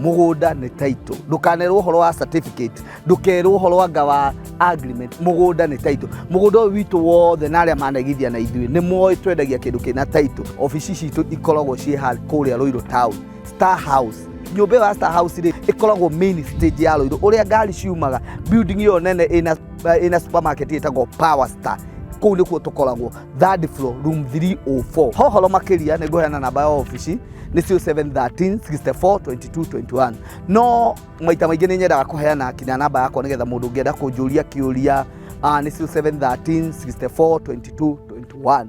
Mũgũnda nĩ title, ndũkanerwo ũhoro wa certificate, ndũkerwo ũhoro anga wa agreement, mũgũnda nĩ title. Mũgũnda ũyũ witũ wothe na arĩa manaigithia na ithuĩ nĩ moĩ twendagia kĩndũ kĩna title. Obici citũ ikoragwo ciĩ kũrĩa Ruiru Town, Star House. Nyũmba ĩyo ya Star House rĩ ĩkoragwo main stage ya Ruiru ũrĩa ngari ciumaga, building ĩyo nene ĩna supermarket ĩtagwo Power Star, kũu nĩkuo tũkoragwo, third floor, room 304. Hohoro makĩria nĩ ngũheana namba ya obici nĩ 0713 64 22 21, no maita maingĩ nĩ nyendaga kũheana kinya namba yakwa nĩgetha mũndũ ũngĩenda kũnjũria kĩũria, nĩ 0713 64 22 21.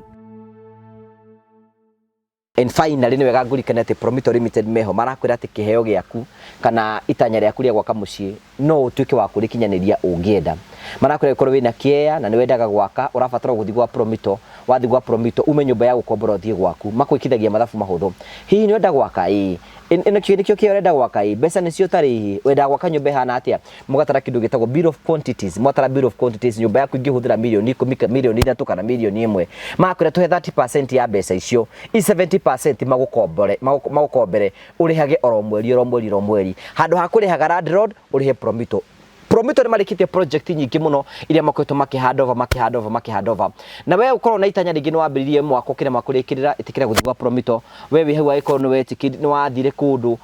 And finally, nĩ wega ngũririkane atĩ Promito Limited meho marakwĩra atĩ kĩheo gĩaku kana itanya rĩaku rĩa gwaka mũciĩ no ũtuĩke wa kũrĩkinyanĩria ũngĩenda. Marakwĩra ũkorwo wĩna kĩea na nĩ wendaga gwaka, ũrabatara gũthiĩ gwa Promito. Wathiĩ gwa Promito ume nyũmba ya gũkombora ũthiĩ gwaku, makwĩkithagia mathabu mahũthũ. Hihi nĩ ũrenda gwaka? Ĩĩ. Ĩno nĩkĩo kĩo ũrenda gwaka? Ĩĩ. Mbeca nĩcio ũtarĩ? Ĩĩ. Wendaga gwaka nyũmba ĩhana atĩa? Mũgatara kĩndũ gĩtagwo bill of quantities. Mwatara bill of quantities, nyũmba yaku ingĩhũthĩra mirioni 10, mirioni 3 kana mirioni 1, magakwĩra tũhe 30% ya mbeca icio, i 70% magũkombore, magũkombere, ũrĩhage oro mweri, oro mweri, oro mweri. Handũ ha kũrĩhaga landlord, ũrĩhe Promito. Promito nĩ marĩkĩtie project nyingĩ mũno iria makoretwo makĩ hand over, makĩ hand over, makĩ hand over. Na we ũkorwo na itanya rĩngĩ nĩ wambĩrĩirie mwaka ũkĩrema kũrĩkĩrĩra, ĩtĩkĩra gũthiĩ gwa Promito. We wĩ hau angĩkorwo nĩ wetĩkĩri nĩ wathire kũndũ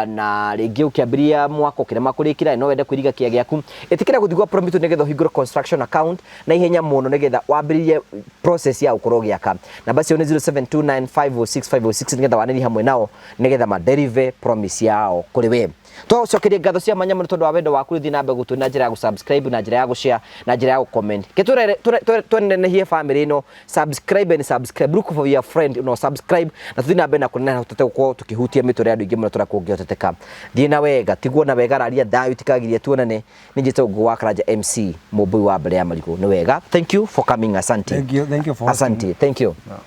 na rĩngĩ ũkĩambĩrĩria mwaka ũkĩrema kũrĩkĩra, no wende kwĩriga kĩa gĩaku, ĩtĩkĩra gũthiĩ gwa Promito nĩgetha ũhingũre construction account na ihenya mũno nĩgetha wambĩrĩrie process ya gũkorwo ũgĩaka. Namba cio nĩ 0729506506 nĩgetha wanĩrie hamwe nao nĩgetha ma deliver promise yao kũrĩ we. Twagucokeria ngatho cia mwanya mũno tondũ wa wendo waku. Thiĩ na mbere gũtũ na njĩra ya gũ-subscribe, na njĩra ya gũ-share, na njĩra ya gũ-comment. Ke twenenehie family ĩno. Subscribe and subscribe, look for your friend no subscribe, na tuthiĩ na mbere na kũneneha tũte gũkorwo tũkĩhutia mĩtũrĩre ya andũ aingĩ mũno tũrĩa kũngĩhoteteka. Thiĩ na wega, tigwo na wega, raria thayũ, itikagirie tuonane. Nĩ njĩtagwo Ngũgĩ wa Karanja MC, mũmbũi wa mbere ya marigũ. Nĩ wega, thank you for coming, asante. Thank you, thank you for hosting. Asante, thank you. Yeah.